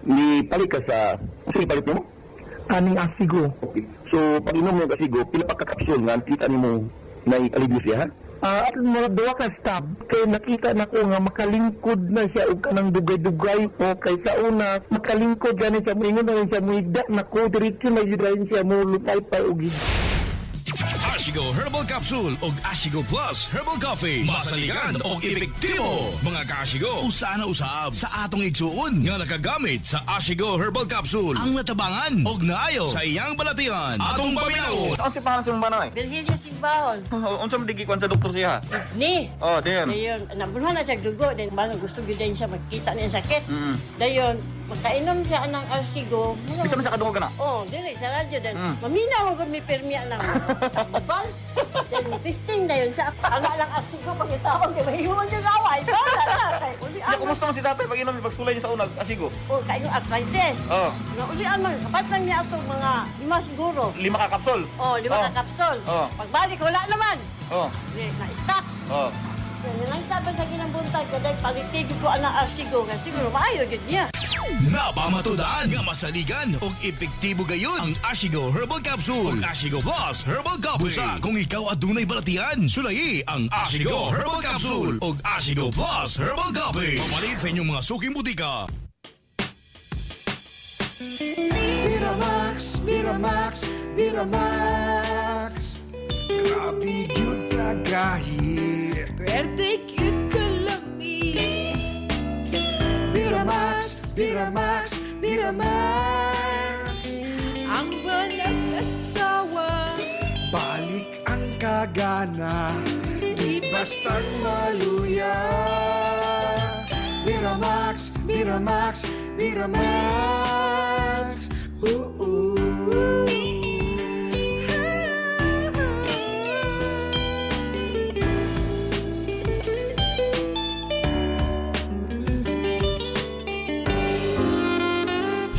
ni palit ka sa... Sige, palit mo? Aning Asigo. Okay. So, pag inom mo ng Asigo, pila pa ka-capsule nga kita nimo na alivio siya, ha? At mga duha ka stop kay nakita na ko nga makalingkod na siya og kanang dugay-dugay o kay sa una makalingkod gani siya, moingon na rin siya, muhigda na ko diretso na jud rin siya mo lupay-pay og Ashigo Herbal Capsule og Ashigo Plus Herbal Coffee. Masaligan og epektibo. Mga kaashigo, usa na usab sa atong igsuon nga nakagamit sa Ashigo Herbal Capsule. Ang natabangan og naayo sa iyang balatian. Atong paminawon. Unsa pangalan sa imong manay? Virgilio Simbahon. Unsa man digi kuan sa doktor siya? Ni. Oh, damn. Dayon, nabulhan na siya dugo. Then, bago gusto gyud din siya magkita niya sakit. Dayon, makainom siya ng Asigo. Bisa man siya kadungog na? Oh, dili sa radyo then. Maminaw ko mi permiya lang. Bal. Then testing na yun sa ana lang Asigo pagkitaon kay mahiwon yung away. Wala na kay uli Siya, kumusta man si tatay pag inom pagsulay niya sa unag Asigo? Oh, kayo arthritis. Oh. Nga ulian man kapat lang niya atong mga 5 siguro. 5 ka kapsul. Oh, 5 ka kapsul. Oh. Pagbalik wala naman. Oh. Di, na-stop. Oh. Nangita sa ginambuntag ko dahil palitig ko ana Asigo kasi siguro maayo gyud niya. Napamatudan nga masaligan og epektibo gayud ang Ashigo Herbal Capsule ug Ashigo Plus Herbal Coffee. Busa kung ikaw adunay balatian, sulayi ang Ashigo Herbal Capsule ug Ashigo Plus Herbal Coffee. Pamalit sa inyong mga suking butika. Miramax, Miramax, Miramax. Grabe gyud kagahi. Pwerte gyud kalami. Miramax, Miramax, Miramax. Ang manag-asawa. Balik ang kagana, di bastang maluya. Miramax, Miramax, Miramax. Oo.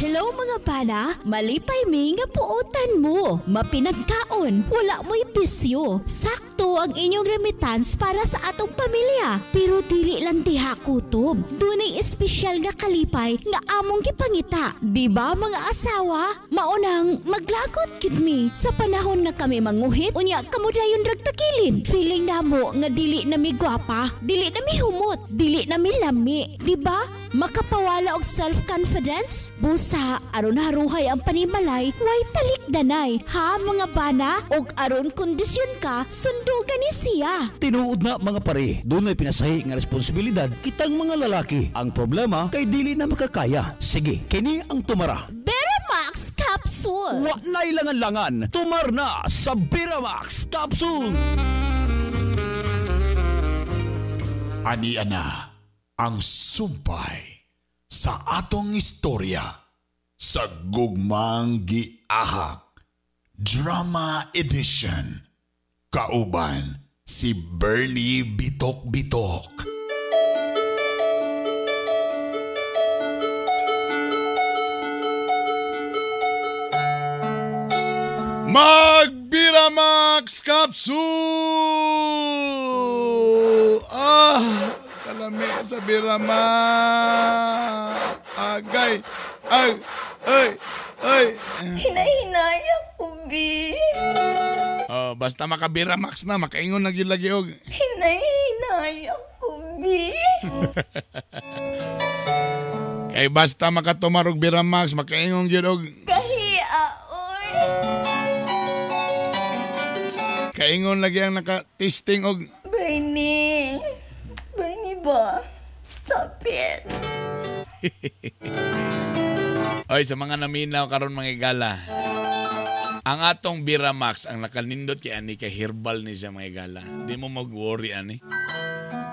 Hello mga bana, malipay mi nga puotan mo. Mapinagkaon, wala mo'y bisyo. Sakto ang inyong remittance para sa atong pamilya. Pero dili lang diha kutob. Dunay espesyal nga kalipay nga among gipangita. Di ba mga asawa? Maunang maglagot gid mi sa panahon nga kami manguhit unya kamo dayon ragtakilid. Feeling namo nga dili na mi gwapa, dili na mi humot, dili na mi lami. Di ba? Makapawala og self-confidence? Busa, aron haruhay ang panimalay, way talikdanay. Ha mga bana? Og aron kondisyon ka, sundugan ni siya. Tinuod na mga pare, dunay pinasahi nga responsibilidad kitang mga lalaki. Ang problema kay dili na makakaya. Sige, kini ang tumara. Beramax Capsule. Wa na'y langan-langan, tumar na sa Beramax Capsule. Ani ana ang sumpay sa atong istorya sa Gugmang Giahak Drama Edition. Kauban si Bernie Bitok Bitok. Magbiramax Capsule! Ah, kalami sa Biramax. Agay, ay, ay, ay. Hinay-hinay ako, B. Oh, basta makabiramax na, makaingon na gyud lagi og. Hinay-hinay ako, B. Kay basta makatumar og Biramax, makaingon gyud og Kahiya, oy. Kaingon lagi ang naka-testing og Bernie. Bernie ba? Stop it. Oy, sa mga naminaw karon mga igala. Ang atong Biramax ang nakanindot kay ani kay herbal ni siya mga igala. Di mo mag-worry ani.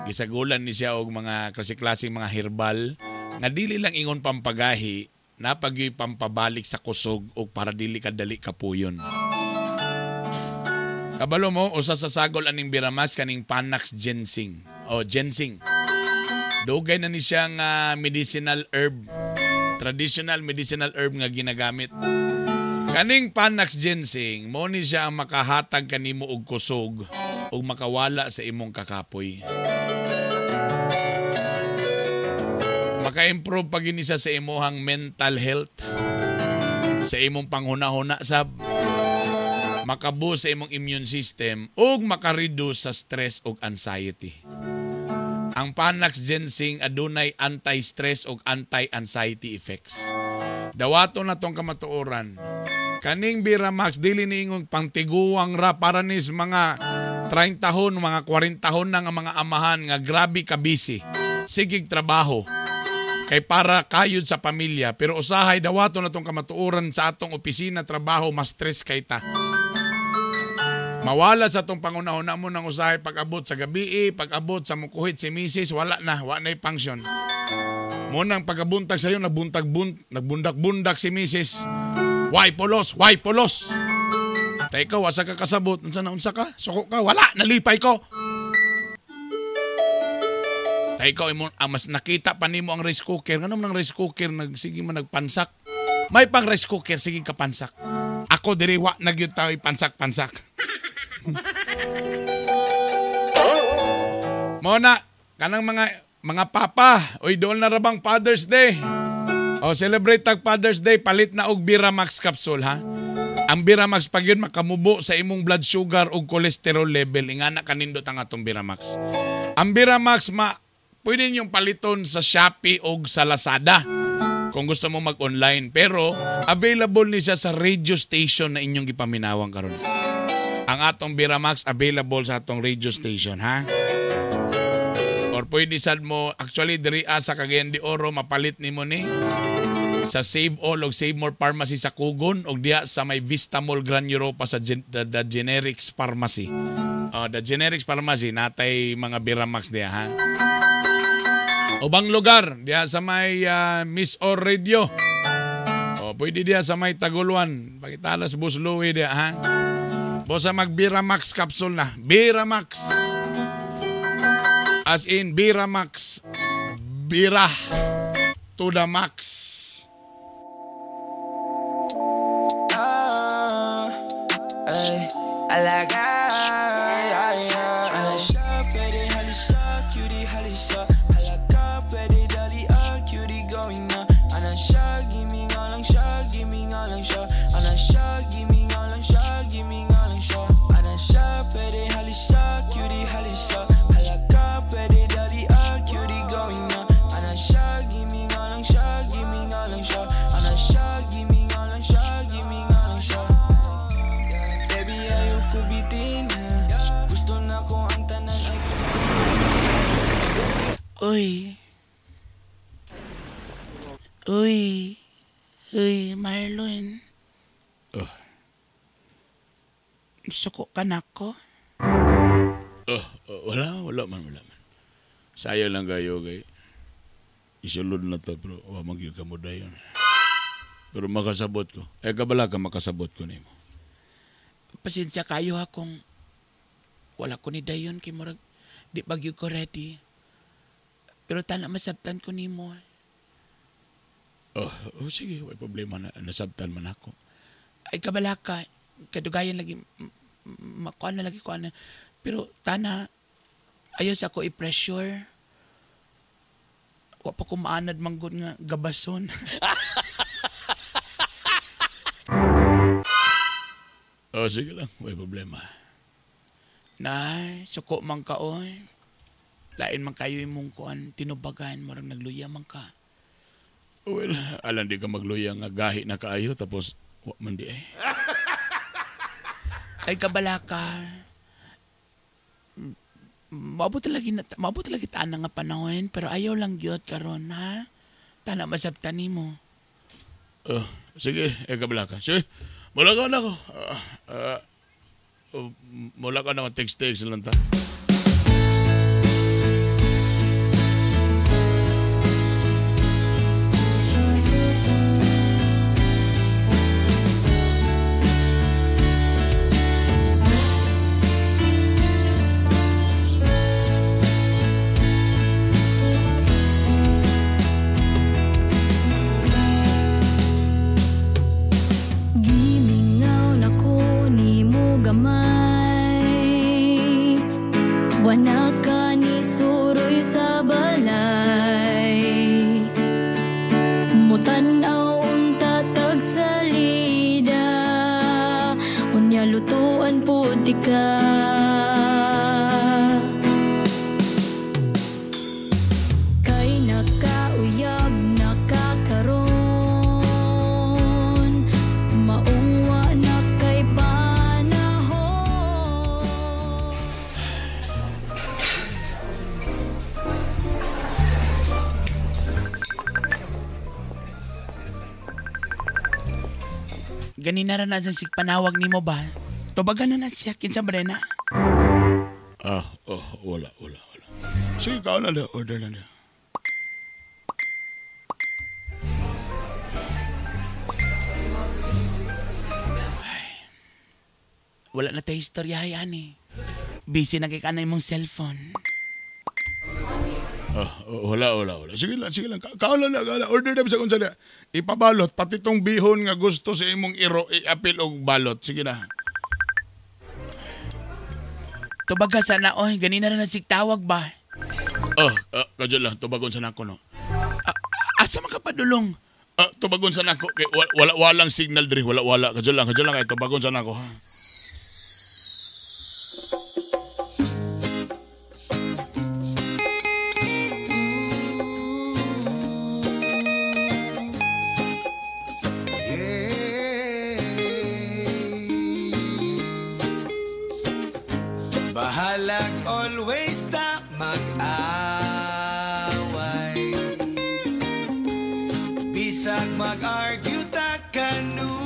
Gisagulan ni siya og mga klase-klaseng mga herbal nga dili lang ingon pampagahi, napagyoy pampabalik sa kusog og para dili ka dali kapuyon. Kabalo mo, usa sa sagol aning Biramax kaning Panax ginseng. O ginseng. Dugay na ni siyang medicinal herb. Traditional medicinal herb nga ginagamit. Kaning Panax ginseng, mo ni siya ang makahatag kanimo og kusog ug makawala sa imong kakapoy. Maka-improve pa gini siya sa imuhang mental health, sa imong panghuna-huna sab, makaboost sa imong immune system ug makareduce sa stress ug anxiety. Ang Panax ginseng adunay anti-stress ug anti-anxiety effects. Dawato na tong kamatuoran. Kaning Biramax dili niingon pangtiguang ra para nis mga 30 tahon, mga 40 tahon na nga mga amahan nga grabe ka busy. Sigig trabaho kay para kayod sa pamilya, pero usahay dawato na tong kamatuoran sa atong opisina trabaho mas stress kay ta. Mawala sa atong pangunahuna mo nang usahay pag-abot sa gabi, pag-abot sa mukuhit si misis, wala na, wala na'y function. Munang pagkabuntag sa'yo, nagbundak-bundak si misis. Why polos? Why polos? Ta ikaw, asa ka kasabot? Unsa na unsa ka? Suko ka? Wala! Nalipay ko! Ta ikaw, mas nakita pa nimo ang rice cooker. Ganun ng rice cooker, sige man nagpansak. May pang rice cooker, sige ka pansak. Ako diri wa nagyud tayo pansak-pansak. Mona, kanang mga papa, oy doon na rabang Father's Day. O celebrate tag Father's Day, palit na og Biramax capsule ha. Ang Biramax pag yun makamubo sa imong blood sugar ug cholesterol level. Ingana kanindot ang atong Biramax. Ang Biramax pwede ninyong paliton sa Shopee og sa Lazada kung gusto mo mag-online. Pero available ni siya sa radio station na inyong gipaminawang karon. Ang atong Biramax available sa atong radio station ha. Or pwede sad mo, actually diri sa Cagayan de Oro mapalit nimo ni sa Save All og Save More Pharmacy sa Kugon og diha sa may Vista Mall Grand Europa sa the Generics Pharmacy. The Generics Pharmacy natay mga Biramax diha ha. Ubang lugar diha sa may Miss Or Radio. O pwede diha sa may Taguluan, pagitalas Busluwi diha ha. Bosa mag Biramax capsule na. Biramax. As in Biramax. Bira to the max. Ay, alaga. Ano siya, pwede halisa, cutie halisa. Halaka, pwede dali, cutie going na. Ano siya, gimme nga lang siya, gimme nga lang siya. Ano siya, gimme nga lang siya, gimme nga lang siya. Ano siya, pwede halisa, cutie halisa. Halaka, pwede dali, cutie going na. Ano siya, gimme nga lang siya, gimme nga lang siya. Ano siya, gimme nga lang siya, gimme nga lang siya. Baby, ayoko bitin ha. Gusto na ko ang tanan ay. Uy. Uy. Uy, Marlon. Oh. Suko ka na ko? Wala man. Sayang lang kayo kay. Isulod na to bro. Wa magyud ka mo dayon. Pero makasabot ko. Eh kabala ka makasabot ko nimo. Pasensya kayo ha kung wala ko ni dayon kay murag di pa gyud ko ready. Pero tana masabtan ko nimo. Oh, sige, way problema na nasabtan man ako. Ay kabala ka, Kadugayan lagi makuan na lagi kuan na. Pero tana ayaw sa ako i-pressure. Wa pa ko maanad manggod nga gabason. Oh, sige lang, may problema. Nay, suko man ka oy. Lain man kayo imong kuan tinubagan, marang nagluya man ka. Well, alam di ka magluya nga gahi na kaayo tapos wa man di eh. Ay kabalaka. Maabot lagi taan nga panahon pero ayaw lang gyud karon ha. Tana masabtan nimo. Oh, sige, ay kabalaka. Sige. Mula ka na ako. Mula ka na ako. Text-text lang ta. Ganina ra na sa sigpanawag nimo ba? Tubagan na siya kinsa ba na? Wala. Sige, kaon na, order na. Ay, wala na tayo istorya ani. Busy na kay kanay mong cellphone. Wala. Sige lang. Kaon na. Order na sa kung saan. Ipabalot, pati tong bihon nga gusto sa imong iro, i-apil og balot. Sige na. Tubaga sana, oy. Ganina na nasigtawag ba? Kadyo lang. Tubagon sana ako, no? Asa man ka padulong? Tubagon sana ako. Kay, wala, walang signal diri. Wala. Kadyo lang. Kay, tubagon sana ako, ha? Bahalag always ta mag-away. Bisag mag-argue ta kanunay.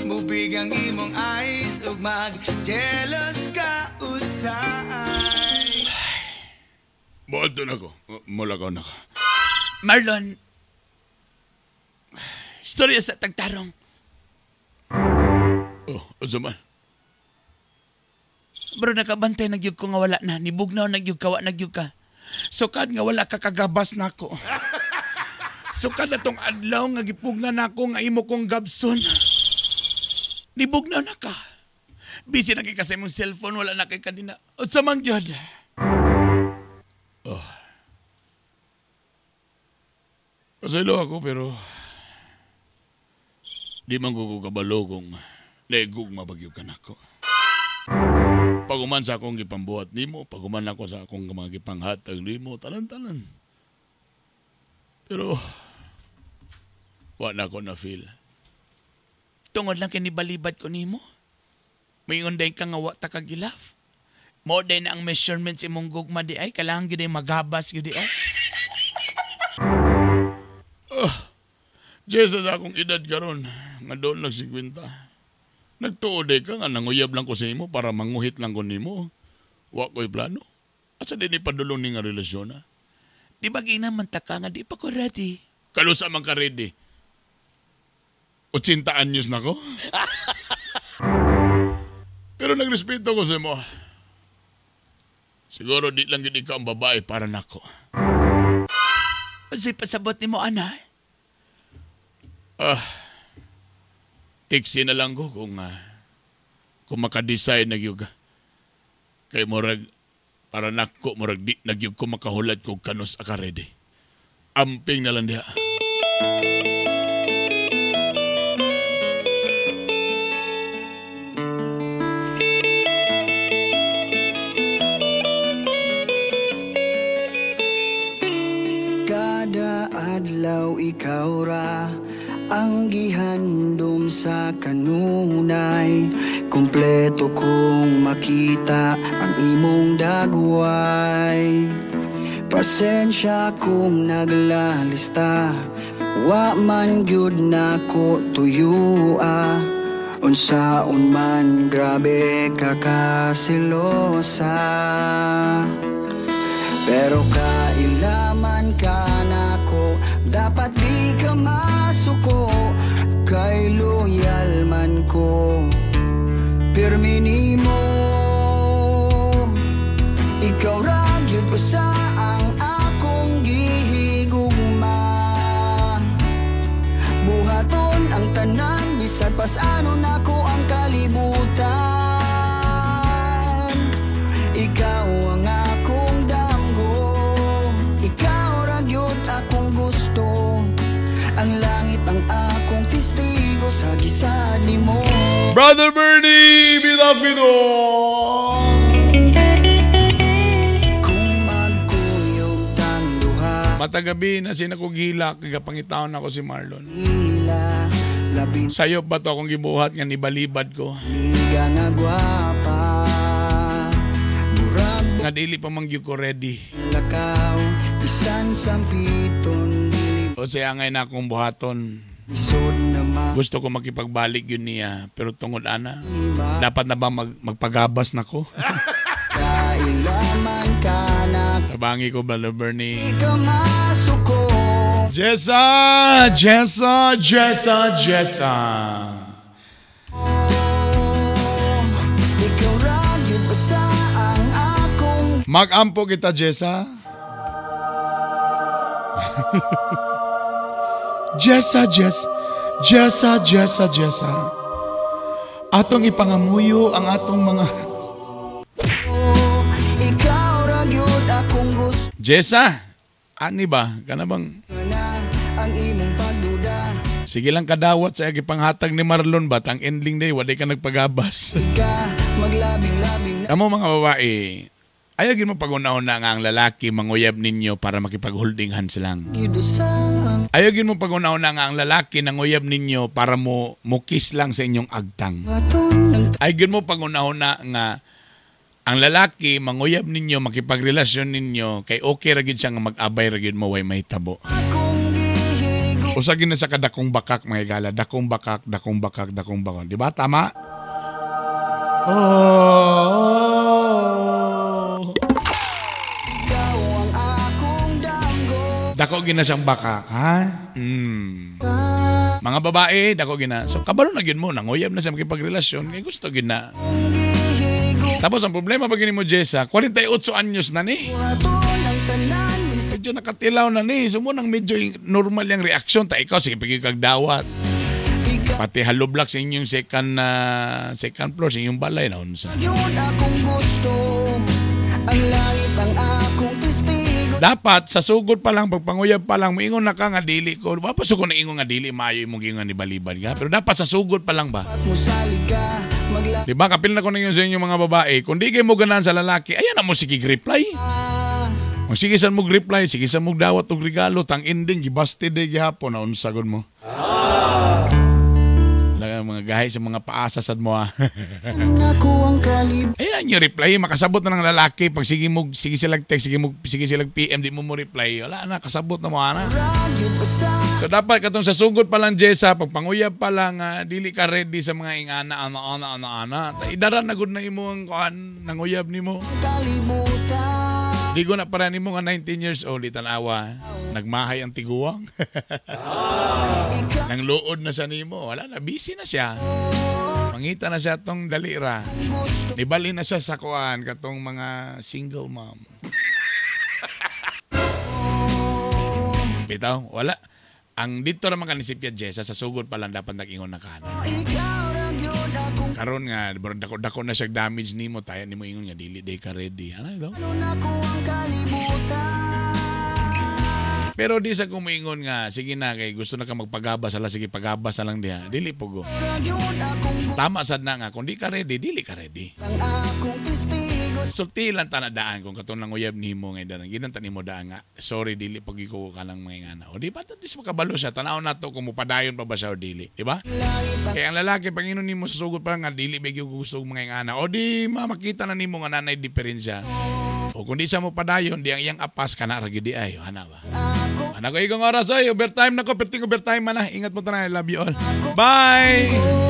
Mubig ang imong eyes ug mag-jealous ka usay. Buod na ko. Mulakaw na ka. Marlon, istorya sa tagtarong. Oh, unsa man? Bro, nakabantay nagyug ko nga wala na. Nibugnaw nagyug ka, wa nagyug ka. Sukad nga wala ka kagabas nako. Sukad na tong adlaw nga gipugna nako nga imo kong gabson. Nibugnaw na ka. Busy na kay kasi mong cellphone, wala na kay kanina. Unsa man gyud? Oh. Pasaylo ako pero di man ko kabalo kung naigug mabagyo ka nako. Paguman sa akong gipambuhat nimo, paguman ako sa akong mga gipanghatag nimo, tanan-tanan. Pero wa na ko na feel. Tungod lang kay nibalibad ko nimo. Mayngon day ka nga wa ta kagilaf. Mo day na ang measurements imong gugma di ay kailangan gyud ay magabas gyud di ay. Oh, Jesus, akong edad karon nga doon nag 50. Nagtuod ka nga nanguyab lang ko sa imo para manguhit lang ko nimo. Wa ko'y plano. Asa din ipadulong ni nga relasyon ha? Di ba ginaman ta ka nga di pa ko ready? Kalusa man ka ready. 80 anyos na ko. Pero nagrespeto ko sa imo. Siguro di lang gid ikaw ang babae para nako. Unsay pasabot nimo ana? Tiksi na lang ko kung maka-decide na gyud. Kay murag para nako murag di na gyud ko makahulat kung kanus aka ready. Amping na lang diha. Kada adlaw ikaw ra ang gihandom sa kanunay. Kompleto kong makita ang imong dagway. Pasensya kung naglalista, wa man gyud nako tuyua. Unsaon man grabe ka kasilosa, pero kailaman ka nako, dapat di ka masuko. Kay loyal man ko, pirmi nimo. Ikaw ra gyud usa ang akong gihigugma. Buhaton ang tanan bisan pas-ano nako ang kalibutan. Ikaw ang akong damgo, ikaw ra gyud akong gusto. Ang langit ang akong testigo sa gisad nimo. Brother Bernie, bidok bidok. Matagabi na sinakugila, kagapangitaon ako si Marlon. Sayo ba to akong gibuhat nga nibalibad ko? Nga dili pa man gyud ko ready. O siya ngay na akong buhaton. Gusto ko makipagbalik yun niya, pero tungod ana, dapat na ba magpagabas na ko? Tabangi ko, Brother Bernie. Jessa! Jessa! Jessa! Jessa! Mag-ampo kita, Jessa. Jessa, Jess. Jessa, Jessa, Jessa. Atong ipangamuyo ang atong mga... Jessa, ani ba? Kana bang... Sige lang kadawat sa panghatag ni Marlon ba? Tang ending day, waday ka nagpagabas. Kamo mga babae, ayaw gin mo pag-una-una nga ang lalaki manguyab ninyo para makipag-holding hands lang. Ayaw gin mo pag-una-una nga ang lalaki nanguyab ninyo para mo kiss lang sa inyong agtang. Ayaw gin mo pag-una-una nga ang lalaki manguyab ninyo, makipagrelasyon ninyo, kay okay ra gid siya nga mag-abay ra gid mo way mahitabo. Usa gid na sa kadakong bakak mga higala, dakong bakak, dakong bakak, dakong bakak. Di ba? Tama? Oh. Dako gina siyang bakak, ha? Mm. Mga babae, dako gina. So kabalo na gid mo, nanguyab na siya makipagrelasyon, kay gusto gid na. Tapos ang problema pag mo, Jessa, 48 anyos na ni. Medyo nakatilaw na ni. So mo nang medyo normal yung reaksyon. Ta ikaw, sige pigi kag dawat. Pati hollow block sa inyong second floor, sa inyong balay na unsa. Dapat sa sugod pa lang, pagpanguyab pa lang, moingon na ka nga dili ko. Wa pa suko na ingon nga dili, maayo imong giingon ni balibad ka. Pero dapat sa sugod pa lang ba? Di ba? Kapil na ko ninyo sa inyo mga babae, kung di kayo mo ganahan sa lalaki, ayan na mo sige reply. Kung sige saan mo reply, sige saan mo dawat og regalo, tang ending, gibasti de gihapon, na unsagod mo. Mga gahay sa mga paasa sad mo, ha. Ayan ang reply, makasabot na ng lalaki. Pag sige mo, sige silag text, sige silag PM, di mo mo reply. Wala na, kasabot na mo, ana. So dapat katong sa sugod pa lang, Jessa, pag panguyab pa lang, dili ka ready sa mga ingana, ana, ana, ana, ana. Idara na gud na imo ang kuan, nanguyab nimo. Di ko na para nimo nga 19 years old, itanawa. Nagmahay ang tiguang. Nang luod na siya nimo. Wala na, busy na siya. Mangita na siya tong dalira. Nibali na siya sa kuan katong mga single mom. Bitaw, wala. Ang dito naman ka ni si Jessa, sa sugod pa lang dapat nag-ingon na ka na. Karon nga dako dako na siya damage nimo, tayo nimo ingon nga dili day ka ready. Ano ito? Pero di sa kumuingon nga sige na kay gusto na ka magpagabas, ala sige pagabas na lang diha. Dili pogo. Tama sad na nga kung di ka ready, dili ka ready. Sultilan ta na daan kung katong nang uyab nimo ngay daan. Ginan ta nimo daan nga sorry dili pag ko ka ng mga ingana. O di ba at least makabalo siya, tan-aw nato kung mupadayon pa ba siya o dili, di ba? Kaya ang lalaki pag ingon nimo sa sugod pa nga dili ba gyud gusto og mga ingana. O di makita na nimo nga nanay diferensya. O kung di siya mo padayon, di ang iyang apas kana ra gid di ay hana ba. Ana ko igong oras oy, overtime na ko, perting overtime man na. Ingat mo tanan, I love you all. Bye.